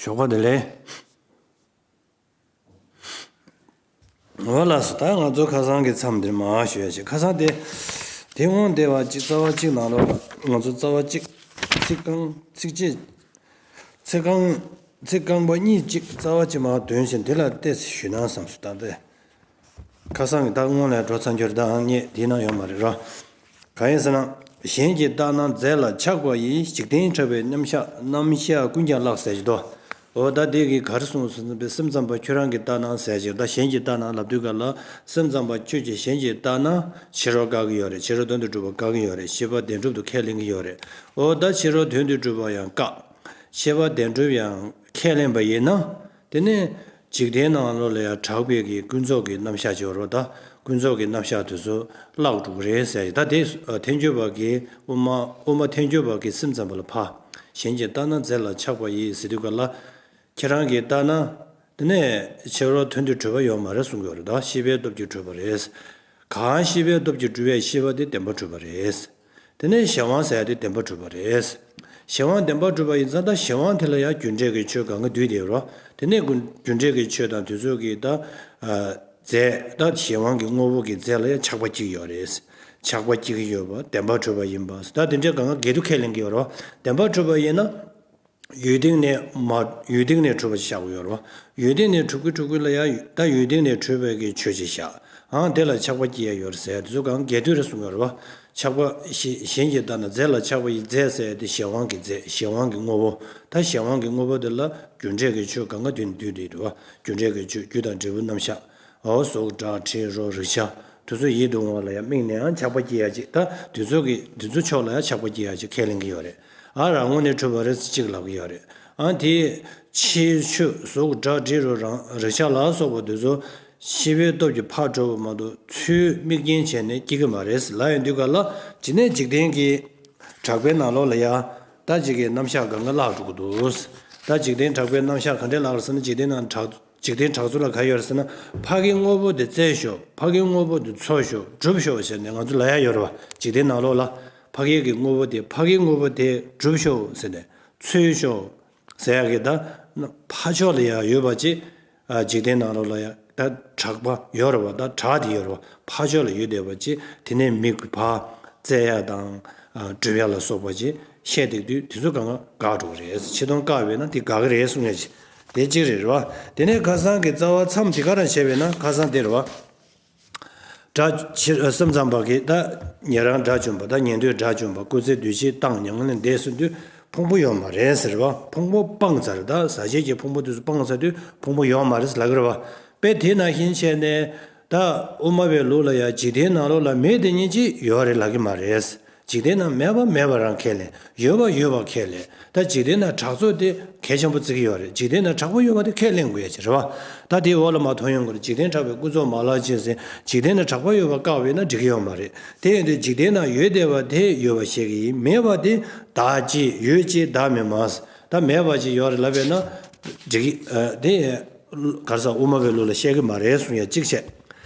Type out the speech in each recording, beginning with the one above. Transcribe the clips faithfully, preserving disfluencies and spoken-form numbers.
ཞོགས་པ་བདེ་ལེགས། འོ་ལགས་སོ། ད་ང་ཚོ་ཁ་སང་གི་མཚམས་འདིར་མར་ཞུ་ཡ་ཞིག་ཁ་སང་དེ། དེ་སྔོན་དེ་བ་གཅིག་རྩ་བ་གཅིག་ནང་ལོགས་ལ་ང་ཚོ་རྩ་བ་གཅིག་ཚིག་རྐང་ཚིག་གཅིག་ཚིག་རྐང་ཚིག་རྐང་པ་གཉིས་གཅིག་རྩ་བ་གཅིག་མར་འདོན་བཞིན་དེ་ལ་ཏོག་ཙམ་ཞུས་ན་བསམ་སོང་། ད་དེ། ཁ་སང་གི་ད་སྔོན་ལ་འགྲོ་ཚར་རྒྱུ་རེད། ད་ཨང་ངས་དེའི་ནང་ཡོད་མ་རེད་རོ། གང་ཡིན་ཟེར་ན། གཞན་གྱིས་བརྟགས་ན་རྫས་ལ་ཆགས་པ་ཡིས། འཇིག་རྟེན་ཕྲ་བའི་རྣམ་གཞག་རྣམ་གཞག་ཀུན་ཀྱང་བརླག་ཟེར་གྱི་འདུག་འོ་ད་དེ་གིས་ག་རེ་གསུངས་ཟེར་ན་སེམས་ཙམ་པ་ཁྱོད་རང་གིས་བརྟགས་ན་ཟེར་གྱི་ད་གཞན་གྱིས་བརྟགས་ན་ལབ་དུས་ག་ལ་སེམས་ཙམ་པ་ཁྱོད་ཀྱིས་གཞན་གྱིས་བརྟགས་ན་ཕྱི་རོལ་བཀག་གི་ཡོད་རེད། ཕྱི་རོལ་དོན་དུ་གྲུབ་པ་བཀག་གི་ཡོད་རེད། ཤེས་པ་བདེན་གྲུབ་ཏུ་ཁས་ལེན་གྱི་ཡོད་རེད། འོ་ད་ཕྱི་རོལ་དོན་དུ་གྲུབ་པ་ཡང་བཀག་ཤེས་པ་བདེན་གྲུབ་ཡང་ཁས་ལེན་པ་ཡིན་ན། དེ་ནས་འཇིག་རྟེན་ནང་ལོགས་ལ་ཡང་གྲགས་པའི་གི་ཀུན་རྫོབ་ཀྱི་རྣམ་གཞག་ཅིག་ཡོད་རེད། ད་ཀུན་རྫོབ་ཀྱི་རྣམ་གཞག་དེ་ཚོ་བརླག་འགྲོ་གི་རེད་ཟེར། ད་དེ་ཐལ་འགྱུར་བ་གི་དབུ་མ་དབུ་མ་ཐལ་འགྱུར་བ་གི་སེམས་ཙམ་པ་ལ་ཕ། གཞན་གྱིས་བརྟགས་ན་རྫས་ལ་ཆགས་པ་ཡིས་ཟེར་དུས་ག་ལ། ཁྱེད་རང་གིས་བརྟགས་ན། དེ་ནས་ཕྱི་རོལ་དོན་དུ་གྲུབ་པ་ཡོད་མ་རེད་གསུང་གི་ཡོད་རེད། ད་ཤེས་པའི་སྟོབས་ཀྱིས་གྲུབ་པ་རེད། གང་ཤེས་པའི་སྟོབས་ཀྱིས་གྲུབ་པའི་ཤེས་པ་དེ་བདེན་པར་གྲུབ་པ་རེད། དེ་ནས་གཞན་དབང་ཟེར་ཡ་དེ་བདེན་པར་གྲུབ་པ་རེད། གཞན་དབང་བདེན་པར་གྲུབ་པ་ཡིན་ཙང་ད་གཞན་དབང་དེ་ལ་ཡང་རྒྱུ་འབྲས་ཀྱི་ཆོས་གང་ག་འདུས་བསྡད་ཡོད་རེད། དེ་ནས་རྒྱུ་འབྲས་ཀྱི་ཆོས་དང་དེ་ཚོ་གི་ད། རྫས་ད་གཞན་དབང་གི་དངོས་པོ་གི་རྫས་ལ་ཡང་ཆགས་པ་སྐྱེ་གི་ཡོད་རེད། ཆགས་པ་སྐྱེ་གི་ཡོད་པ་བདེན་པར་གྲུབ་པ་ཡིན་པ་ད་དེ་འདྲའི་གང་ག་འགལ་དུ་ཁས་ལེན་གྱི་ཡོད་རེད། བདེན་པར་གྲུབ་པ་ཡིན་ན། ཡུལ་སྟེང་ནས་མ་ཡུལ་སྟེང་ནས་གྲུབ་པ་ཅིག་བཞག་གི་ཡོད་རེད་བ། ཡུལ་སྟེང་ནས་གྲུབ་ཀྱི་གྲུབ་ཀྱི་ལ་ཡ་ད་ཡུལ་སྟེང་ནས་གྲུབ་པའི་གི་ཆོས་ཅིག་བཞག་ཨང་དེ་ལ་ཆགས་པ་སྐྱེ་ཡ་ཡོད་རེད་ཟེར་དེ་ཚོ་གང་འགལ་འདུ་རེད་གསུངས་ཡོད་རེད་བ། ཆགས་པ་ཞེ་གཞན་གྱིས་བལྟས་ན་རྫས་ལ་ཆགས་པ་ཡི་རྫས་ཟེར་དེ་གཞན་དབང་གི་རྫས་གཞན་དབང་གི་དངོས་པོ་ད་གཞན་དབང་གི་དངོས་པོ་དེ་ལ་རྒྱུ་འབྲས་ཀྱི་ཆོས་གང་ག་དུས་ནས་འདུས་བསྡད་རེད་བ། རྒྱུ་འབྲས་ཀྱི་ཆོས་རྒྱུ་དང་འབྲས་བུ་རྣམ་གཞག་འོ་གཟུགས་སྒྲ་དྲི་རོ་རེག་བྱ། དེ་ཚོ་ཡིད་དུ་འོང་བ་ལ་ཡང་དམིགས་ནས་ཡང་ཆགས་པ་སྐྱེ་ཡ་ཅིག་ད་དེ་ཚོ་གི་དེ་ཚོ་ཕྱོགས་ལ་ཡང་ཆགས་པ་སྐྱེ་ཡ་ཅིག་ཁས་ལེན་གྱི་ཡོད་རེད། ཨ་རང་ངོས་ནས་གྲུབ་པ་རེད་ཅིག་ལབ་ཀྱི་ཡོད་རེད། ཨ་དེ་ཕྱིའི་ཆོས་གཟུགས་སྒྲ་དྲི་རོ་རང་རེག་བྱ་ལ་སོགས་པ་དེ་ཚོ་ཤེས་པའི་སྟོབས་ཀྱིས་ཕར་གྲུབ་པ་མ་གཏོགས་ཚུར་དམིགས་རྐྱེན་བྱས་ནས་སྐྱེ་གི་མ་རེད་ལབ་ཡོང་དུས་ག་ལ་ཇི་ནས་འཇིག་རྟེན་གྱི་གྲགས་པའི་ནང་ལོགས་ལ་ཡ་ད་ཅིག་གི་རྣམ་གཞག་གང་ག་བརླག་འགྲོ་གི་འདུག་ད་འཇིག་རྟེན་གྲགས་པའི་རྣམ་གཞག་ག་འདྲས་བརླག་རེད་ཟེར་ན་འཇིག་རྟེན་ནང་གྲགས། འཇིག་རྟེན་གྲགས་ཚོད་ལ་ག་ཡོད་རེད་ཟེར་ན། ཕ་གིའི་དངོས་པོ་དེ་བཙལ་ཤོག་ཕ་གིའི་དངོས་པོ་དེ་འཚོལ་ཤོག་སྒྲུབ་ཤོག་ཟེར་ནས་ང་ཚོ་ལབ་ཡ་ཡོད་རེད་བ། འཇིག་རྟེན་ནང་ལོགས་ལ། ཕ་གི་གི་དངོས་པོ་དེ་ཕ་གིའི་དངོས་པོ་དེ་སྒྲུབ་ཤོག་ཟེར་ནས། འཚོལ་ཤོག་ཟེར་ཡ་གི་ད། ཕར་ཕྱོགས་ལ་ཡ་ཡོད་པ་ཅིག་ཨ་འཇིག་རྟེན་ནང་ལོགས་ལ་ཡ་ད་གྲགས་པ་ཡོད་རེད་བ། ད་གྲགས་དེ་ཡོད་རེད་བ། ཕར་ཕྱོགས་ལ་ཡོད་བསྡད་པ་ཅིག་དེ་ནས་མིག་གིས་ཕར་བཙལ་ཡ་དང་། ཨ་སྒྲུབ་ཡ་ལ་སོགས་པ་ཅིག་བཤད་བསྡད་དུས་དེ་ཚོ་གང་ག་འགག་འགྲོ་གི་རེད། ཕྱི་དོན་བཀག་པས་ན་དེ་འགག་གི་རེད་གསུང་ཡ་ཅིག་དེ་གཅིག་རེད་རེད་བ། དེ་ནས་ཁ་སང་གི་རྩ་བ་མཚམས་དེ་ག་རང་བྱས་པས་ན་ཁ་སང་དེ་རེད་བ། སྒྲ་ཕྱིར་སེམས་ཙམ་པ་གིས་ད་ཉན་རང་དགྲ་བཅོམ་པ་ད་ཉན་ཐོས་དགྲ་བཅོམ་པ་སྐུ་ཚེ་དུས་གཅིག་བཏང་མྱ་ངན་ལས་འདས་ཟེར་དུས་ཕུང་པོ་ཡོད་མ་རེད་ཟེར་བ། ཕུང་པོ་སྤངས་ཚར། ད་ཟག་བཅས་ཀྱི་ཕུང་པོ་དེ་ཚོ་སྤངས་ཚར་དུས་ཕུང་པོ་ཡོད་མ་རེད་ཟེར་ལབ་ཀྱི་རེད་བ། དཔེ་དེ་ནང་བཞིན་བྱས་ནས་ད་དབུ་མ་པའི་ལུགས་ལ་ཡང་འཇིག་རྟེན་ནང་ལོགས་ལ་མེད་དེ་ཉིད་ཅིག་ཡོད་རེད་ལབ་ཀྱི་མ་རེད། འཇིག་རྟེན་ན་མེད་པ་མེད་པ་རང་ཁས་ལེན། ཡོད་པ་ཡོད་པ་ཁས་ལེན། ད་འཇིག་རྟེན་ན་གྲགས་ཚོད་དེ་གལ་ཆེན་པོ་བརྩི་གི་ཡོད་རེད། འཇིག་རྟེན་ན་གྲགས་པ་ཡོད་པ་དེ་ཁས་ལེན་དགོས་ཡ་ཅིག་རེད་བ། ད་དེའི་འོག་ལ་མར་མཐོང་ཡོང་གི་རེད། འཇིག་རྟེན་གྲགས་པའི་ཀུན་རྫོབ་མ་ལག་ཅན་ཟེར། འཇིག་རྟེན་ན་གྲགས་པ་ཡོད་པ་བཀག་པས་ན་འགྲིག་གི་ཡོད་མ་རེད། དེ་ཡིན་དུས་འཇིག་རྟེན་ན་ཡོད་བསྡད་པ་དེ་ཡོད་པ་བཤད་གི་ཡིན། མེད་པ་དེ་བདག་གཅིག་ཡོད་གཅིག་བདག་མེད་མ། ད་མེད་པ་ཅིག་ཡོད་རེད་ལབ་པས་ན་འགྲིག་གི་ཨ་དེ། ག་རེ་ཟེར། དབུ་མ་པའི་ལུགས་ལ་བཤད་གི་མ་རེད་གསུང་ཡ་གཅིག་བཤད།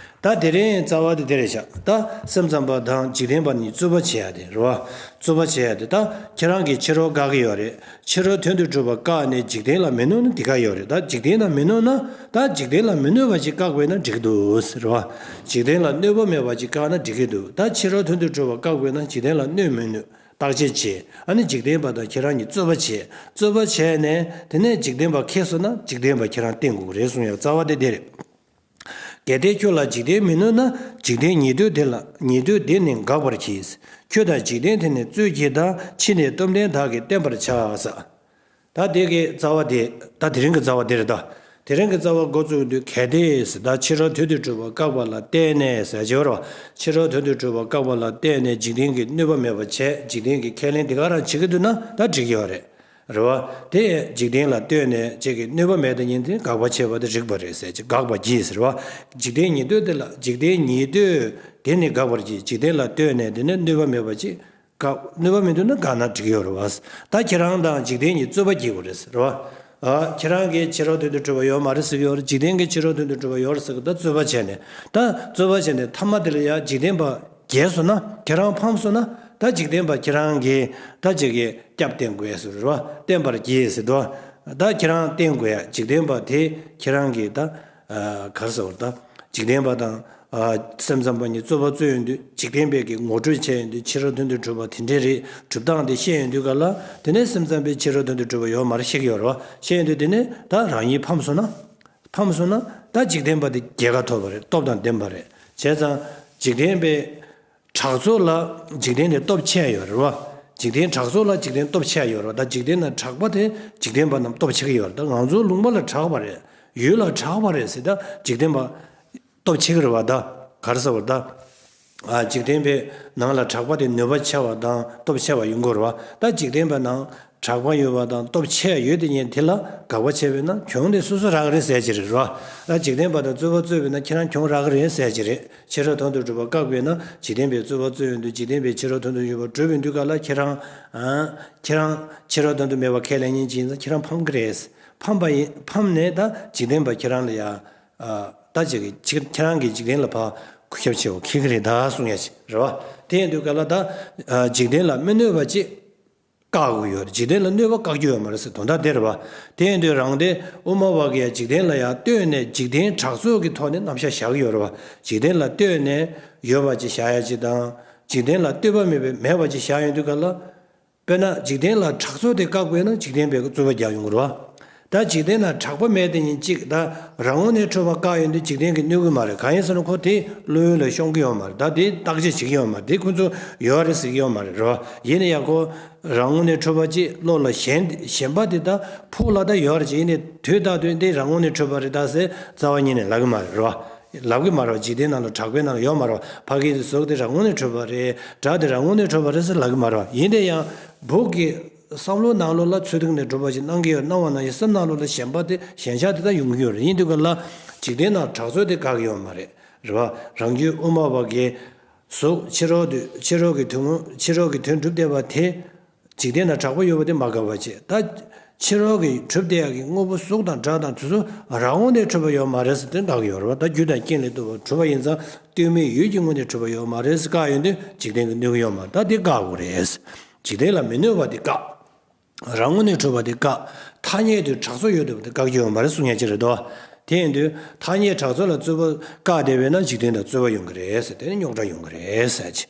ད་དེ་རིང་རྩ་བ་དེ་དེ་རེད་ཤག་ད་སེམས་ཙམ་པ་དང་འཇིག་རྟེན་པ་གཉིས་རྩོད་པ་བྱེད་ཡ་དེ་རེད་བ། རྩོད་པ་བྱེད་ཡ་དེ་ད་ཁྱེད་རང་གིས་ཕྱི་རོལ་བཀག་གི་ཡོད་རེད། ཕྱི་རོལ་དོན་དུ་གྲུབ་པ་བཀག་ནས་འཇིག་རྟེན་ལ་མི་གནོད་ན་འདི་ག་ཡོད་རེད། ད་འཇིག་རྟེན་ལ་མི་གནོད་ན་ད་འཇིག་རྟེན་ལ་མི་གནོད་པ་ཅིག་བཀག་པས་ན་འགྲིག་གི་འདུག་ཟེར་བ། འཇིག་རྟེན་ལ་གནོད་པ་མེད་པ་ཅིག་བཀག་ན་འགྲིག་གི་འདུག་ད་ཕྱི་རོལ་དོན་དུ་གྲུབ་པ་བཀག་པས་ན་འཇིག་རྟེན་ལ་གནོད་མི་གནོད། བརྟག་དཔྱད་བྱེད། ཨ་ནི་འཇིག་རྟེན་པ་དང་ཁྱེད་རང་གཉིས་རྩོད་པ་བྱེད། རྩོད་པ་བྱས་ནས་དེ་ནས་འཇིག་རྟེན་པ་ཁེགས་སོང་ན་འཇིག་རྟེན་པ་ཁྱེད་རང་བསྟེན་དགོས་ཀྱི་རེད་གསུང་ཡ་རྩ་བ་དེ་དེ་རེད། གལ་ཏེ་ཁྱོད་ལ་འཇིག་རྟེན་མི་གནོད་ན་འཇིག་རྟེན་ཉིད་འདོད་དེ་ལ་ཉིད་འདོད་དེ་ནི་དགག་པར་གྱིས། ཁྱོད་དང་འཇིག་རྟེན་དེ་ནི་རྩོད་གྱིས་དང་ཕྱི་ནས་སྟོབས་ལྡན་དག་གིས་བསྟན་པར་བྱ་ས། ད་དེ་གི་རྩ་བ་དེ་ད་དེ་རིང་གི་རྩ་བ་དེ་རེད་ད། དེ་རིང་གི་རྩ་བ་འགོ་བཙུགས་དུས་གལ་ཏེ་ཟེར་ད་ཕྱི་རོལ་དོན་དུ་གྲུབ་པ་བཀག་པ་ལ་བརྟེན་ནས་ཟེར་གྱི་ཡོད་རེད་བ། ཕྱི་རོལ་དོན་དུ་གྲུབ་པ་བཀག་པ་ལ་བརྟེན་ནས་འཇིག་རྟེན་གྱི་གནོད་པ་མེད་པ་བྱས། འཇིག་རྟེན་གྱི་ཁས་ལེན་དེ་ག་རང་བྱེད་ཀྱི་འདུག་ན་ད་འགྲིག་གི་ཡོད་རེད། རེད་བ། དེ་འཇིག་རྟེན་ལ་ལྟོས་ནས་ཅིག་གི་གནོད་པ་མེད་དེ་ཉིད་དེ་དགག་པ་བྱས་པ་དེ་རིགས་པ་རེད་ཟེར་གྱི་དགག་པ་གྱིས་ཟེར་བ། འཇིག་རྟེན་ཉིད་འདོད་དེ་ལ་འཇིག་རྟེན་ཉིད་འདོད་དེ་ནི་དགག་པར་གྱིས། འཇིག་རྟེན་ལ་ལྟོས་ནས་དེ་ནི་གནོད་པ་མེད་པ་ཅིག་ག་གནོད་པ་མི་འདུག་ན་ག་ན་འགྲིག་ཡོད་རེད་བ། ད་ཁྱེད་རང་དང་འཇིག་རྟེན་གཉིས་རྩོད་པ་སྐྱེ་དགོས་རེད་ཟེར་བ། ཨ་ཁྱེད་རང་གིས་ཕྱི་རོལ་དོན་དུ་གྲུབ་པ་ཡོད་མ་རེད་ཟེར་གྱི་ཡོད་རེད། འཇིག་རྟེན་གྱིས་ཕྱི་རོལ་དོན་དུ་གྲུབ་པ་ཡོད་རེད་ཟེར་གྱི། ད་རྩོད་པ་བྱས་ནས་ད་རྩོད་པ་བྱས་ནས་མཐའ་མ་དེ་ལ་ཡ་འཇིག་རྟེན་པ་རྒྱལ་སོང་ན་ཁྱེད་རང་ཕམ་སོང་ན་ད་འཇིག་རྟེན་པ་ཁྱེད་རང་གིས་ད་ཅིག་གི་སྐྱབས་བསྟེན་དགོས་ཟེར་བ། བསྟེན་པར་གྱིས་ཟེར་དུས་ ད་ཁྱེད་རང་བསྟེན་དགོས་ཡ། འཇིག་རྟེན་པ་དེ་ཁྱེད་རང་གི་ད་ག་རེ་ཟེར་བ། ད་འཇིག་རྟེན་པ་དང་སེམས་ཙམ་པ་གཉིས་རྩོད་པ་རྩོད་ཡོང་དུས། འཇིག་རྟེན་པས་ཀྱི་ངོ་སྤྲོད་བྱས་ཡོང་དུས། ཕྱི་རོལ་དོན་དུ་གྲུབ་པ་དེ་འདྲས་རེད། གྲུབ་སྟངས་དེ་ཤེས་ཡོང་དུས་ག་ལ། དེ་ནས་སེམས་ཙམ་པས་ཕྱི་རོལ་དོན་དུ་གྲུབ་པ་ཡོད་མ་རེད་ཤེས་ཀྱི་ཡོད་རེད་བ། ཤེས་ཡོང་དུས་དེ་ནས་ད་རང་ཉིད་ཕམ་སོང་ན། ཕམ་སོང་ན་ད་འཇིག་རྟེན་པ་དེ་རྒྱལ་ཁ་ཐོབ་པ་རེད། སྟོབས་དང་ལྡན་པ་རེད། བྱས་ཙང་འཇིག་རྟེན་པའི་གྲགས་ཚོགས་ལ་འཇིག་རྟེན་དེ་སྟོབས་ཆེ་ཡོད་རེད་བ། འཇིག་རྟེན་གྲགས་ཚོགས་ལ་འཇིག་རྟེན་སྟོབས་ཆེ་ཡོད་རེད་བ། ད་འཇིག་རྟེན་ན་གྲགས་པ་དེ་འཇིག་རྟེན་པ་རྣམས་སྟོབས་ཆེ་གི་ཡོད་རེད། ད་ང་ཚོ་ལུང་པ་ལ་གྲགས་པ་རེད། ཡུལ་ལ་གྲགས་པ་རེད་ཟེར། ད་འཇིག་རྟེན་པ་སྟོབས་ཆེ་གི་རེད་བ། ད་ག་རེ་ཟེར་བ། ད་ཨ་འཇིག་རྟེན་པའི་ནང་ལ་གྲགས་པ་དེ་ནུས་པ་ཆེ་བ་དང་སྟོབས་ཆེ་བ་ཡོང་གི་རེད་བ། ད་འཇིག་རྟེན་པ་ནང་གྲགས་པ་ཡོད་པ་དང་སྟོབས་ཆེ་ཡོད་དེ་ཉིད་དེ་ལ་དགག་པ་བྱས་པས་ན་གྱོང་དེ་སོ་སོ་རག་གི་རེད་ཟེར་གྱི་རེད་བ། ད་འཇིག་རྟེན་པ་དང་རྩོད་པ་རྩོད་པས་ན་ཁྱེད་རང་གྱོང་རག་གི་རེད་ཟེར་གྱི་རེད། ཕྱི་རོལ་དོན་དུ་གྲུབ་པ་བཀག་པས་ན་འཇིག་རྟེན་པའི་རྩོད་པ་རྩོད་ཡོང་དུས། འཇིག་རྟེན་པའི་ཕྱི་རོལ་དོན་དུ་གྲུབ་པ་གྲུབ་ཡོང་དུས་ག་ལ་ཁྱེད་རང་ཨ་ཁྱེད་རང་ཕྱི་རོལ་དོན་དུ་མེད་པ་ཁས་ལེན་མཁན་ཅིག་ཡིན་ཙང་ཁྱེད་རང་ཕམ་གི་རེད། ཕམ་པ་ཡིན། ཕམ་ནས་ད་འཇིག་རྟེན་པ་ཁྱེད་རང་ལ་ཡ། ཨ་ད་ཅིག་གི་ཁྱེད་ཁྱེད་རང་གིས་འཇིག་རྟེན་ལ་ཕར་ཁུར་ཁྱབ་ཆེ་བ་འཁྱེར་གི་རེད་ད་གསུང་ཡ་ཅིག་རེད་བ། དེ་ཡིན་དུས་ག་ལ་ད་ཨ་འཇིག་རྟེན་ལ་མི་གནོད་པ་ཅིག་བཀག་དགོས་ཡོད་རེད། འཇིག་རྟེན་ལ་གནོད་པ་བཀག་རྒྱུ་ཡོད་མ་རེད་ཟེར་དོན་དག་དེ་རེད་བ། དེ་ཡིན་དུས་རང་སྡེ་དབུ་མ་པ་གིས་ཡ་འཇིག་རྟེན་ལ་ཡ་ལྟོས་ནས་འཇིག་རྟེན་གྲགས་ཚོགས་ཀྱི་ཐོག་ནས་རྣམ་གཞག་བཞག་གི་ཡོད་རེད་བ། འཇིག་རྟེན་ལ་ལྟོས་ནས་ཡོད་པ་ཅིག་བཞག་ཡ་ཅིག་དང་། འཇིག་རྟེན་ལ་ལྟོས་པ་མེད་པའི་མེད་པ་ཅིག་བཞག་ཡོང་དུས་ག་ལ། དཔེར་ན་འཇིག་རྟེན་ལ་གྲགས་ཚོགས་དེ་བཀག་པས་ན་འཇིག་རྟེན་པའི་རྩོད་པ་རྒྱག་ཡོང་གི་རེད་བ། ད་འཇིག་རྟེན་ལ་གྲགས་པ་མེད་དེ་ཉིད་གཅིག་ད་རང་ངོས་ནས་འཕྲོད་པ་བཀག་ཡོང་དུས་འཇིག་རྟེན་གྱིས་གནོད་གི་མ་རེད། གང་ཡིན་ཟེར་ན་ཁོ་དེ་བློ་ཡུལ་ལ་ཤོང་གི་ཡོད་མ་རེད། ད་དེ་བརྟག་དཔྱད་བྱེད་ཀྱི་ཡོད་མ་རེད། དེ་ཁོ་ཚོ་ཡོད་རེད་ཟེར་གྱི་ཡོད་མ་རེད། རེད་བ། ཡིན་ན་ཡང་ཁོ་རང་ངོས་ནས་འཕྲོད་པ་ཅིག་བློ་ལ་ཞེན་ཞེན་པ་དེ་ད་ཕུགས་ལ་ད་ཡོད་རེད་ཅིག་ཡིན་ནའི་དུས་རྟག་ཏུ་འདི་རང་ངོས་ནས་འཕྲོད་པ་རེད་ད་ཟེར་རྩ་བ་ཉིད་ནས་ལབ་གི་མ་རེད། རེད་བ། ལབ་གི་མ་རེད་བ། འཇིག་རྟེན་ནང་ལ་གྲགས་པའི་ནང་ལ་ཡོད་མ་རེད་བ། ཕ་གི་གཟུགས་དེ་རང་ངོས་ནས་གྲུབ་པ་རེད། སྒྲ་དེ་རང་ངོས་ནས་གྲུབ་པ་རེད་ཟེར་ལབ་གི་མ་རེད་བ། ཡིན་ཏེ་ཡང་བོད་ཀྱི་བསམ་བློ་ནང་ལོགས་ལ་ཚུལ་ཁྲིམས་ནས་གྲུབ་པ་ཞིག་སྣང་གི་ཡོད། སྣང་བ་ནང་བཞིན་སེམས་ནང་ལོགས་ལ་ཞེན་པ་དེ་ཞེན་ཆགས་དེ་དག་ཡོང་གི་ཡོད་རེད། ཡིན་དུས་ག་ལ་འཇིག་རྟེན་ནང་གྲགས་ཚོགས་དེ་བཀག་གི་ཡོད་མ་རེད། རེད་བ། རང་རྒྱུད་དབུ་མ་པ་གི་གཟུགས་ཕྱི་རོལ་དུ་ཕྱི་རོལ་གྱི་དོན་ངོ་ཕྱི་རོལ་གྱི་དོན་གྲུབ་བསྡད་པ་དེ། འཇིག་རྟེན་ན་གྲགས་པ་ཡོད་པ་དེ་མ་དགག་པ་བྱེད། ད་ཕྱི་རོལ་གྱི་གྲུབ་བསྡད་ཡག་གི་དངོས་པོ་གཟུགས་དང་སྒྲ་དང་དེ་ཚོ་རང་ངོས་ནས་གྲུབ་པ་ཡོད་མ་རེད་ཟེར་དེ་དགག་གི་ཡོད་རེད་བ། ད་རྒྱུ་དང་རྐྱེན་ལས་བརྟེན་པར་གྲུབ་པ་ཡིན་ཙང་ལྟོས་མེད་ཡུལ་གྱི་ངོས་ནས་གྲུབ་པ་ཡོད་མ་རེད་ཟེར་བཀག་ཡོང་དུས་འཇིག་རྟེན་གྱིས་གནོད་ཀྱི་ཡོད་མ་རེད། ད་དེ་བཀག་དགོས་རེད། འཇིག་རྟེན་ལ་མི་གནོད་པ་དེ་བཀག་རང་ངོས་ནས་གྲུབ་པ་དེ་བཀག་ཐ་སྙད་དུ་གྲགས་ཚོགས་ཡོད་བསྡད་པ་དེ་བཀག་རྒྱུ་ཡོད་མ་རེད་གསུང་ཡ་ཅིག་རེད་དོ། དེ་ཡིན་དུས་ཐ་སྙད་གྲགས་ཚོགས་ལ་རྩོད་པ་བཀག་བསྡད་པས་ན་འཇིག་རྟེན་དང་རྩོད་པ་ཡོང་གི་རེད་ཟེར། དེ་ནི་རྙོག་དྲ་ཡོང་གི་རེད་ཟེར་གྱི།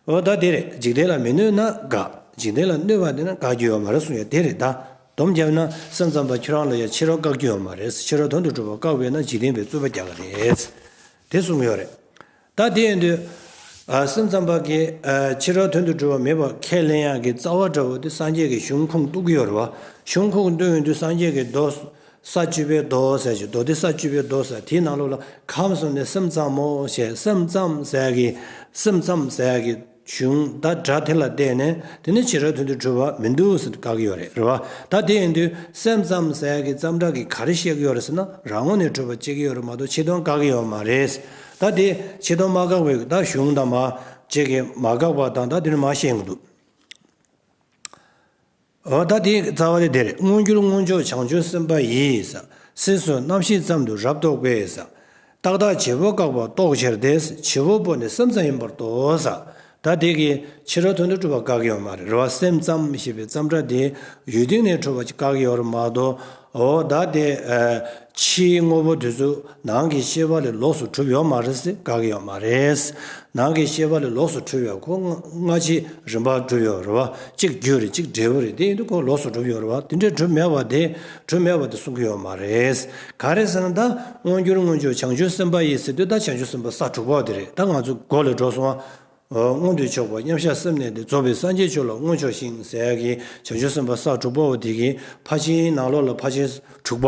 འོ་ད་དེ་རེད། འཇིག་རྟེན་ལ་མི་གནོད་ན་དགག་འཇིག་རྟེན་ལ་གནོད་པ་དེ་ན་དགག་རྒྱུ་ཡོད་མ་རེད་གསུང་ཡ་དེ་རེད་ད། སྡོམ་བརྒྱབ་ན་སེམས་ཙམ་པ་ཁྱོད་རང་ལ་ཡ་ཕྱི་རོལ་བཀག་རྒྱུ་ཡོད་མ་རེད། ཕྱི་རོལ་དོན་དུ་གྲུབ་པ་བཀག་པས་ན་འཇིག་རྟེན་པའི་རྩོད་པ་རྒྱག་གི་རེད། དེ་གསུང་གི་ཡོད་རེད། ད་དེ་ཡིན་དུས། ཨ་སེམས་ཙམ་པ་གིས་ཨ་ཕྱི་རོལ་དོན་དུ་གྲུབ་པ་མེད་པ་ཁས་ལེན་ཡག་གི་རྩ་བ་འདྲ་བོ་དེ་སངས་རྒྱས་ཀྱི་གཞུང་ཁུངས་གཏུག་གི་ཡོད་རེད་བ། གཞུང་ཁུངས་གཏུག་ཡོང་དུས་སངས་རྒྱས་ཀྱི་མདོ། ས་བཅུ་པའི་མདོ་ཟེར་གྱི་མདོ་སྡེ་ས་བཅུ་པའི་མདོ་ཟེར་དེའི་ནང་ལོགས་ལ་ཁམས་གསུམ་ནས་སེམས་ཙམ་མོ་ཞེས་སེམས་ཙམ་ཟེར་གྱི། སེམས་ཙམ་ཟེར་གྱི་གཞུང་ད་སྒྲ་དེ་ལ་བརྟེན་ནས་དེ་ནི་ཕྱི་རོལ་དོན་དུ་གྲུབ་པ་མི་འདུག་ཟེར་བཀག་གི་ཡོད་རེད། རེད་བ། ད་དེ་ཡིན་དུས་སེམས་ཙམ་ཟེར་གྱི་ཙམ་སྒྲ་གིས་ག་རེ་བཤད་ཀྱི་ཡོད་རེད་ཟེར་ན་རང་ངོས་ནས་གྲུབ་པ་བཤད་ཀྱི་ཡོད་རེད་མ་གཏོགས་ཕྱི་དོན་བཀག་གི་ཡོད་མ་རེད། ད་དེ་ཕྱི་དོན་མ་བཀག་པའི་ད་གཞུང་དང་མ་བཅས་ཀྱི་མ་བཀག་པ་དང་ད་དེ་ནི་མ་བཤད་ཀྱི་འདུག་འོ་ད་དེའི་རྩ་བ་དེ་དེ་རེད། མངོན་གྱུར་མངོན་མཆོག་བྱང་ཆུབ་སེམས་དཔའ་ཡིས། སྲིད་གསུམ་རྣམ་ཤེས་ཙམ་དུ་རབ་རྟོག་པས། རྟག་བདག་བྱེད་པོ་བཀག་པ་རྟོགས་ཕྱིར་ཏེ། བྱེད་པོ་པོ་ནི་སེམས་ཙམ་ཡིན་པར་རྟོགས། ད་དེ་གི་ཕྱི་རོལ་དོན་དུ་གྲུབ་པ་བཀག་གི་ཡོད་མ་རེད། རེད་བ། སེམས་ཙམ་ཞེས་པའི་ཙམ་སྒྲ་དེ་ཡུལ་དོན་ནས་གྲུབ་པ་ཅིག་བཀག་གི་ཡོད་རེད་མ་གཏོགས། འོ་ད་དེ་ཨ་ཕྱིའི་དངོས་པོ་དེ་ཚོ་ནང་གི་ཤེས་པ་ལས་ལོགས་སུ་གྲུབ་ཡོད་མ་རེད་ཟེར་བཀག་གི་ཡོད་མ་རེད། ནང་གི་ཤེས་པ་ལས་ལོགས་སུ་གྲུབ་ཡོད། ཁོ་སྔ་ཕྱི་རིམ་པར་གྲུབ་ཡོད་རེད་བ། གཅིག་རྒྱུ་རེད། གཅིག་འབྲས་བུ་རེད། དེ་ཡིན་དུས་ཁོ་ལོགས་སུ་གྲུབ་ཡོད་རེད་བ། དེ་འདྲའི་གྲུབ་མེད་པ་དེ་གྲུབ་མེད་པ་དེ་གསུང་གི་ཡོད་མ་རེད། ག་རེ་ཟེར་ན་ད་མངོན་གྱུར་མངོན་མཆོག་བྱང་ཆུབ་སེམས་དཔའ་ཡིས་ཟེར་དུས་ད་བྱང་ཆུབ་སེམས་དཔའ་ས་དྲུག་པ་དེ་རེད། ད་ང་ཚོ་མགོ་ལ་འགྲོ་སོང་བ། མངོན་མཐོ་ཕྱོགས་པ་མཉམ་གཞག་སེམས་གནས་ཏེ། རྫོགས་པའི་སངས་རྒྱས་མཆོག་ལ་མངོན་ཕྱོགས་ཤིང་ཟེར་ཡག་གི་བྱང་ཆུབ་སེམས་དཔའ་ས་དྲུག་པ་བོ་དེ་གི་ཕར་ཕྱིན་ནང་ལོགས་ལ་ཕར་ཕྱིན་དྲུག་པ།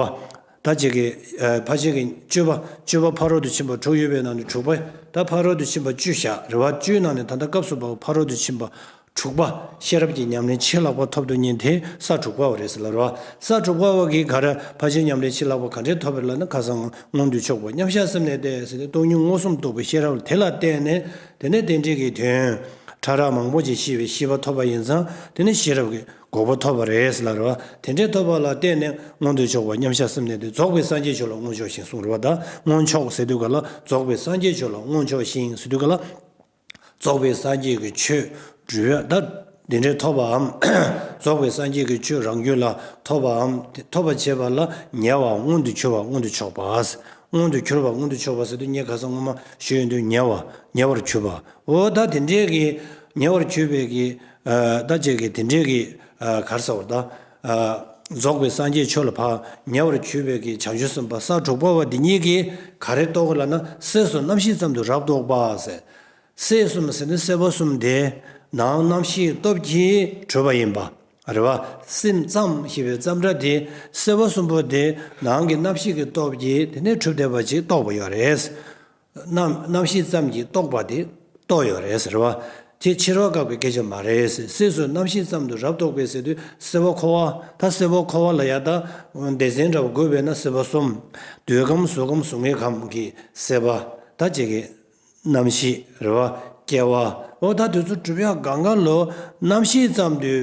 ད་ཅིག་གི་ཨ་ཕར་ཕྱིན་གྱི་སྤྱོད་པ་སྤྱོད་པ་ཕ་རོལ་ཏུ་ཕྱིན་པ་དྲུག་ཡོད་པའི་ནང་ནས་དྲུག་པ། ད་ཕ་རོལ་ཏུ་ཕྱིན་པ་བཅུ་བཞག་རེད་བ། བཅུའི་ནང་ནས་ད་ལྟ་སྐབས་སུ་བབ་པ་ཕ་རོལ་ཏུ་ཕྱིན་པ་དྲུག་པ། ཤེས་རབ་ཀྱི་ཉམས་ལེན་ཆེས་ལྷག་པ་ཐོབ་ཐུབ་མཁན་དེ་ས་དྲུག་པ་བོ་རེད་ཟེར་ལབ་རེད་བ། ས་དྲུག་པ་བོ་གིས་ག་རེ་ཕར་ཕྱིན་ཉམས་ལེན་ཆེས་ལྷག་པ་ག་འདྲས་ཐོབ་པ་རེད་ལབ་ན། ཁ་སང་མངོན་མཐོ་ཕྱོགས་པ་མཉམ་གཞག་སེམས་གནས་ཏེ་ཟེར་ཏེ་སྟོང་ཉིད་མངོན་སུམ་རྟོགས་པའི་ཤེས་རབ་དེ་ལ་བརྟེན་ནས། དེ་ནས་རྟེན་འབྲེལ་གྱི་དོན་ཕྲ་རགས་མང་པོ་ཅིག་ཤེས་པའི་ཤེས་པ་ཐོབ་པ་ཡིན་ཙང་། དེ་ནས་ཤེས་རབ་ཀྱི་འགོག་པ་ཐོབ་པ་རེད་ཟེར་ལབ་རེད་བ། དེ་འདྲའི་ཐོབ་པ་ལ་བརྟེན་ནས་མངོན་མཐོ་ཕྱོགས་པ་མཉམ་གཞག་སེམས་གནས་ཏེ། རྫོགས་པའི་སངས་རྒྱས་མཆོག་ལ་མངོན་ཕྱོགས་ཤིང་གསུངས་རེད་བ། ད་མངོན་ཕྱོགས་ཟེར་དུས་ག་ལ་རྫོགས་པའི་སངས་རྒྱས་མཆོག་ལ་མངོན་ཕྱོགས་ཤིང་ཟེར་དུས་ག་ལ། རྫོགས་པའི་སངས་རྒྱས་ཀྱི་ཆོས་སྒྲུབ་ཡ་ད། འདི་འདྲའི་ཐོབ་པའམ། རྫོགས་པའི་སངས་རྒྱས་ཀྱི་ཆོས་རང་རྒྱུད་ལ་ཐོབ་པའམ། ཐོབ་པར་བྱེད་པ་ལ་ཉེ་བའམ་མངོན་དུ་གྱུར་པ། མངོན་དུ་གྱུར་པ། མངོན་དུ་གྱུར་པ། མངོན་དུ་གྱུར་པ་ཟེར་དུས་ངས་ཁ་སང་སྔོན་མ་ཞུས་ཡོང་དུས་ཉེ་བ། ཉེ་བར་གྱུར་པ། འོ་ད་དེ་འདྲའི་གི་ཉེ་བར་གྱུར་པའི་གི། ཨ། ད་ཅིག་གི་དེ་འདྲའི་གི། ཨ། ག་རེ་ཟེར་བ་ད། ཨ། རྫོགས་པའི་སངས་རྒྱས་ཆོས་ལ་ཕར་ཉེ་བར་གྱུར་པའི་གི་བྱང་ཆུབ་སེམས་དཔའ་ས་དྲུག་པ་བ་འདི་ཉིད་ཀྱིས་ག་རེ་རྟོགས་ལབ་ན། སྲིད་གསུམ་རྣམ་ཤེས་ཙམ་དུ་རབ་རྟོག་པ་ཟེར། སྲིད་གསུམ་ཟེར་ནི་སྲིད་པ་གསུམ་དེ་ནང་རྣམ་ཤེས་སྟོབས་ཀྱིས་གྲུབ་པ་ཡིན་པ། རེད་བ། སེམས་ཙམ་ཞེས་པའི་ཙམ་སྒྲ་དེ་སྲིད་པ་གསུམ་པོ་དེ་ནང་གི་རྣམ་ཤེས་ཀྱི་སྟོབས་ཀྱིས་དེ་ནས་གྲུབ་བསྡད་པ་ཅིག་རྟོགས་པ་ཡོད་རེད། རྣམ་རྣམ་ཤེས་ཙམ་གྱིས་རྟོགས་པ་དེ་རྟོགས་ཡོད་རེད་ཟེར་བ། དེ་ཕྱི་རོལ་བཀག་པའི་སྐད་ཆ་མ་རེད་ཟེར། སྲིད་གསུམ་རྣམ་ཤེས་ཙམ་དུ་རབ་རྟོག་པས་ཟེར་དུས་སྲིད་པ་འཁོར་བ། ད་སྲིད་པ་འཁོར་བ་ལ་ཡ་ད་སྡེ་ཚན་འདྲ་བོ་དགོས་པས་ན་སྲིད་པ་གསུམ། འདོད་ཁམས་གཟུགས་ཁམས་གཟུགས་མེད་ཁམས་ཀྱི་སྲིད་པ། ད་ཅིག་གི་རྣམ་ཤེས་རེད་བ། སྐྱེ་བ། འོ་ད་དེ་ཚོ་གྲུབ་ཡག་གང་ག་ལོ་རྣམ་ཤེས་ཙམ་དུ་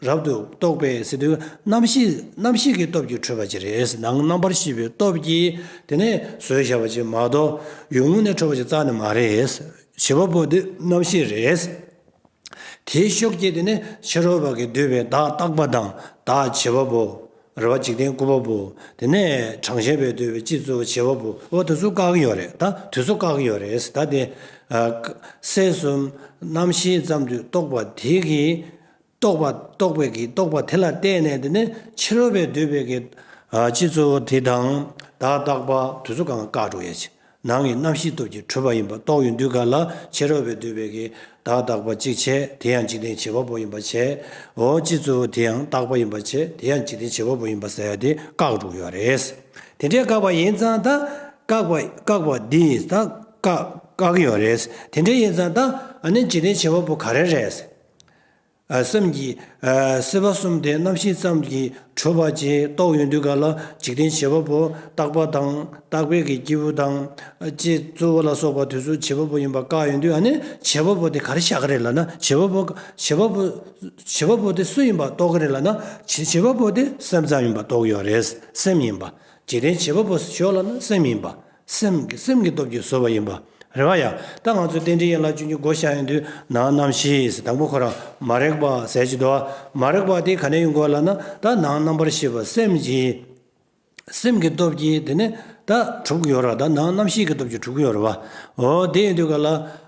རབ་ཏུ་རྟོག་པས་ཟེར་དུས་རྣམ་ཤེས་རྣམ་ཤེས་ཀྱི་སྟོབས་ཀྱིས་གྲུབ་པ་ཅིག་རེད། ནང་རྣམ་པར་ཤེས་པའི་སྟོབས་ཀྱིས་དེ་ནས་བཟོས་བཞག་པ་ཅིག་མ་གཏོགས་ཡུལ་ངོས་ནས་གྲུབ་པ་ཅིག་རྩ་ནས་མ་རེད། བྱེད་པ་པོ་དེ་རྣམ་ཤེས་རེད། དེའི་ཤུགས་ཀྱིས་དེ་ནས་ཕྱི་རོལ་པ་གིས་བསྡུས་པའི་བདག་རྟག་པ་དང་བདག་བྱེད་པ་པོ། རེད་བ། འཇིག་རྟེན་ལྐུགས་པ་པོ། དེ་ནས་གྲངས་ཅན་པས་བསྡུས་པའི་སྤྱི་གཙུག་བྱེད་པ་པོ། འོ་དེ་ཚོ་བཀག་གི་ཡོད་རེད། ད་དེ་ཚོ་བཀག་གི་ཡོད་རེད། ད་དེ། ཨ། སྲིད་གསུམ་རྣམ་ཤེས་ཙམ་དུ་རྟོགས་པ་དེ་གིས། རྟོགས་པ་རྟོགས་པའི་གི་རྟོགས་པ་དེ་ལ་བརྟེན་ནས་དེ་ནས་ཕྱི་རོལ་པས་བསྡུས་པའི་གི། ཨ། སྤྱི་གཙུག་དེ་དང་བདག་རྟག་པ་དེ་ཚོ་གང་བཀག་འགྲོ་ཡ་ཅིག་ནང་གི་རྣམ་ཤེས་སྟོབས་ཀྱིས་གྲུབ་པ་ཡིན་པ་རྟོགས་ཡོང་དུས་ག་ལ་ཕྱི་རོལ་པས་བསྡུས་པའི་གི་བདག་རྟག་པ་གཅིག་བྱས། དེ་ཡང་འཇིག་རྟེན་བྱེད་པ་པོ་ཡིན་པ་བྱས། འོ་སྤྱི་གཙུག་དེ་ཡང་རྟག་པ་ཡིན་པ་བྱས། དེ་ཡང་འཇིག་རྟེན་བྱེད་པ་པོ་ཡིན་པ་ཟེར་ཡ་དེ་བཀག་འགྲོ་གི་ཡོད་རེད། དེ་འདྲའི་བཀག་པ་ཡིན་ཙང་ད་བཀག་པ་བཀག་པ་འདི་ད་བཀག་བཀག་གི་ཡོད་རེད། དེ་འདྲའི་ཡིན་ཙང་ད་ཨ་ནི་འཇིག་རྟེན་བྱེད་པ་པོ་ག་རེ་རེད། ཨ། སེམས་ཀྱི། ཨ། སྲིད་པ་གསུམ་དེ་རྣམ་ཤེས་ཙམ་གྱིས་གྲུབ་པ་ཅིག་རྟོགས་ཡོང་དུས་ག་ལ་འཇིག་རྟེན་བྱེད་པ་པོ་རྟག་པ་དང་རྟག་པའི་གི་སྐྱེས་བུ་དང་། ཨ། སྤྱི་གཙུག་ལ་སོགས་པ་དེ་ཚོ་བྱེད་པ་པོ་ཡིན་པ་བཀག་ཡོང་དུས། ཨ་ནི་བྱེད་པ་པོ་དེ་ག་རེ་བཞག་གི་རེད་ལབ་ན། བྱེད་པ་པོ་བྱེད་པ་པོ་བྱེད་པ་པོ་དེ་སུ་ཡིན་པ་རྟོགས་ཀྱི་རེད་ལབ་ན། བྱེད་བྱེད་པ་པོ་དེ་སེམས་ཙམ་ཡིན་པ་རྟོགས་ཀྱི་ཡོད་རེད། སེམས་ཡིན་པ། འཇིག་རྟེན་བྱེད་པ་པོ་ཞོག་ལབ་ན་སེམས་ཡིན་པ། སེམས་ཀྱི་སེམས་ཀྱི་སྟོབས་ཀྱིས་བཟོས་པ་ཡིན་པ། རེད་བ་ཡ། ད་ང་ཚོ་རྟེན་འབྲེལ་ཡན་ལག་བཅུ་གཉིས་བགོ་བཤའ་ཡོང་དུས་ནང་རྣམ་ཤེས་ཟེར། དང་པོ་ཁོ་རང་མ་རིག་པ་ཟེར་གྱི་འདུག་མ་རིག་པ་དེ་ག་ནས་ཡོང་གི་ཡོད་ལབ་ན། ད་ནང་རྣམ་པར་ཤེས་པ་སེམས་ཀྱི་སེམས་ཀྱི་སྟོབས་ཀྱིས་དེ་ནས་ད་གྲུབ་ཀྱི་ཡོད་རེད། ད་ནང་རྣམ་ཤེས་ཀྱི་སྟོབས་ཀྱིས་གྲུབ་ཀྱི་ཡོད་རེད་བ། འོ་དེ་ཡིན་དུས་ག་ལ།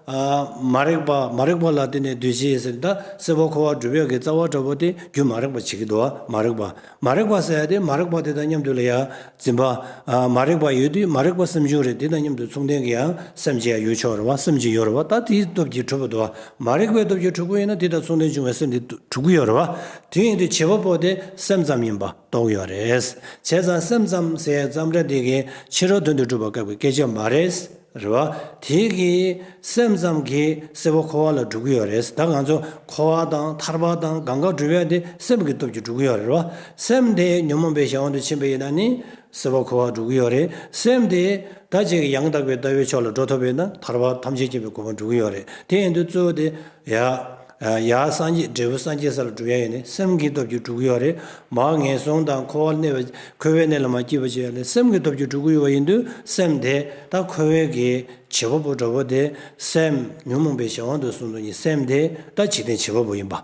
ཨ། མ་རིག་པ། མ་རིག་པ་ལ་བརྟེན་ནས་འདུ་བྱེད་ཟེར། ད་སྲིད་པ་འཁོར་བ་སྒྲུབ་ཡག་གི་རྩ་བ་འདྲ་པོ་དེ་རྒྱུ་མ་རིག་པ་བྱེད་ཀྱི་འདུག་བ། མ་རིག་པ། མ་རིག་པ་ཟེར་ཡ་དེ་མ་རིག་པ་དེ་དང་མཉམ་དུ་ལ་ཡ་འཛིན་པ། ཨ། མ་རིག་པ་ཡོད་དུས་མ་རིག་པ་སེམས་བྱུང་རེད། དེ་དང་མཉམ་དུ་མཚུངས་ལྡན་གྱི་ཡང་སེམས་ཅིག་ཡང་ཡོད་ཆོག་རེད་བ། སེམས་ཅིག་ཡོད་རེད་བ། ད་དེའི་སྟོབས་ཀྱིས་གྲུབ་པ་འདུག་བ། མ་རིག་པའི་སྟོབས་ཀྱིས་གྲུབ་ཀྱི་ཡིན་ན་དེ་དང་མཚུངས་ལྡན་བྱུང་བའི་སེམས་དེ་གྲུབ་ཀྱི་ཡོད་རེད་བ། དེ་ཡིན་དུས་བྱེད་པ་པོ་དེ་སེམས་ཙམ་ཡིན་པ་རྟོགས་ཡོད་རེད། བྱས་ཙང་སེམས་ཙམ་ཟེར་ཡའི་ཙམ་སྒྲ་འདི་གིས་ཕྱི་རོལ་དོན་དུ་སྒྲུབ་པ་བཀག་པའི་སྐད་ཆ་མ་རེད། རེད་བ། དེ་གིས་སེམས་ཙམ་གྱིས་སྲིད་པ་འཁོར་བ་ལ་སྒྲུབ་ཀྱི་ཡོད་རེད། ད་ང་ཚོ་འཁོར་བ་དང་ཐར་པ་དང་གང་ག་སྒྲུབ་ཡ་དེ་སེམས་ཀྱི་སྟོབས་ཀྱིས་སྒྲུབ་ཀྱི་ཡོད་རེད་བ། སེམས་དེ་ཉོན་མོངས་པའི་གཞན་དབང་དུ་ཕྱིན་པ་ཡིན་ན་ནི་སྲིད་པ་འཁོར་བ་སྒྲུབ་ཀྱི་ཡོད་རེད། སེམས་དེ་ད་ཅིག་ཡང་དག་པའི་ལྟ་བའི་ཕྱོགས་ལ་འགྲོ་ཐུབ་པ་ཡིན་ན་ཐར་པ་ཐམས་ཅད་མཁྱེན་པའི་གོ་འཕང་སྒྲུབ་ཀྱི་ཡོད་རེད། དེ་ཡིན་དུས་གཙོ་བོ་དེ། ཡ། ཡ་སངས་རྒྱས་འབྲས་བུ་སངས་རྒྱས་ས་ལ་སྒྲུབ་ཡ་ཡིན་ནའི་སེམས་ཀྱི་སྟོབས་ཀྱིས་སྒྲུབ་ཀྱི་ཡོད་རེད། མར་ངན་སོང་དང་འཁོར་བར་གནས་པ། འཁོར་བའི་གནས་ལ་མ་སྐྱེས་པ་བྱེད་ཡ་ནི་སེམས་ཀྱི་སྟོབས་ཀྱིས་སྒྲུབ་ཀྱི་ཡོད་པ་ཡིན་དུས་སེམས་དེ་ད་འཁོར་བའི་གི་བྱེད་པ་པོ་འདྲ་པོ་དེ་སེམས་ཉོན་མོངས་པའི་གཞན་དབང་དུ་སོང་དུས་ནི་སེམས་དེ་ད་འཇིག་རྟེན་བྱེད་པ་པོ་ཡིན་པ།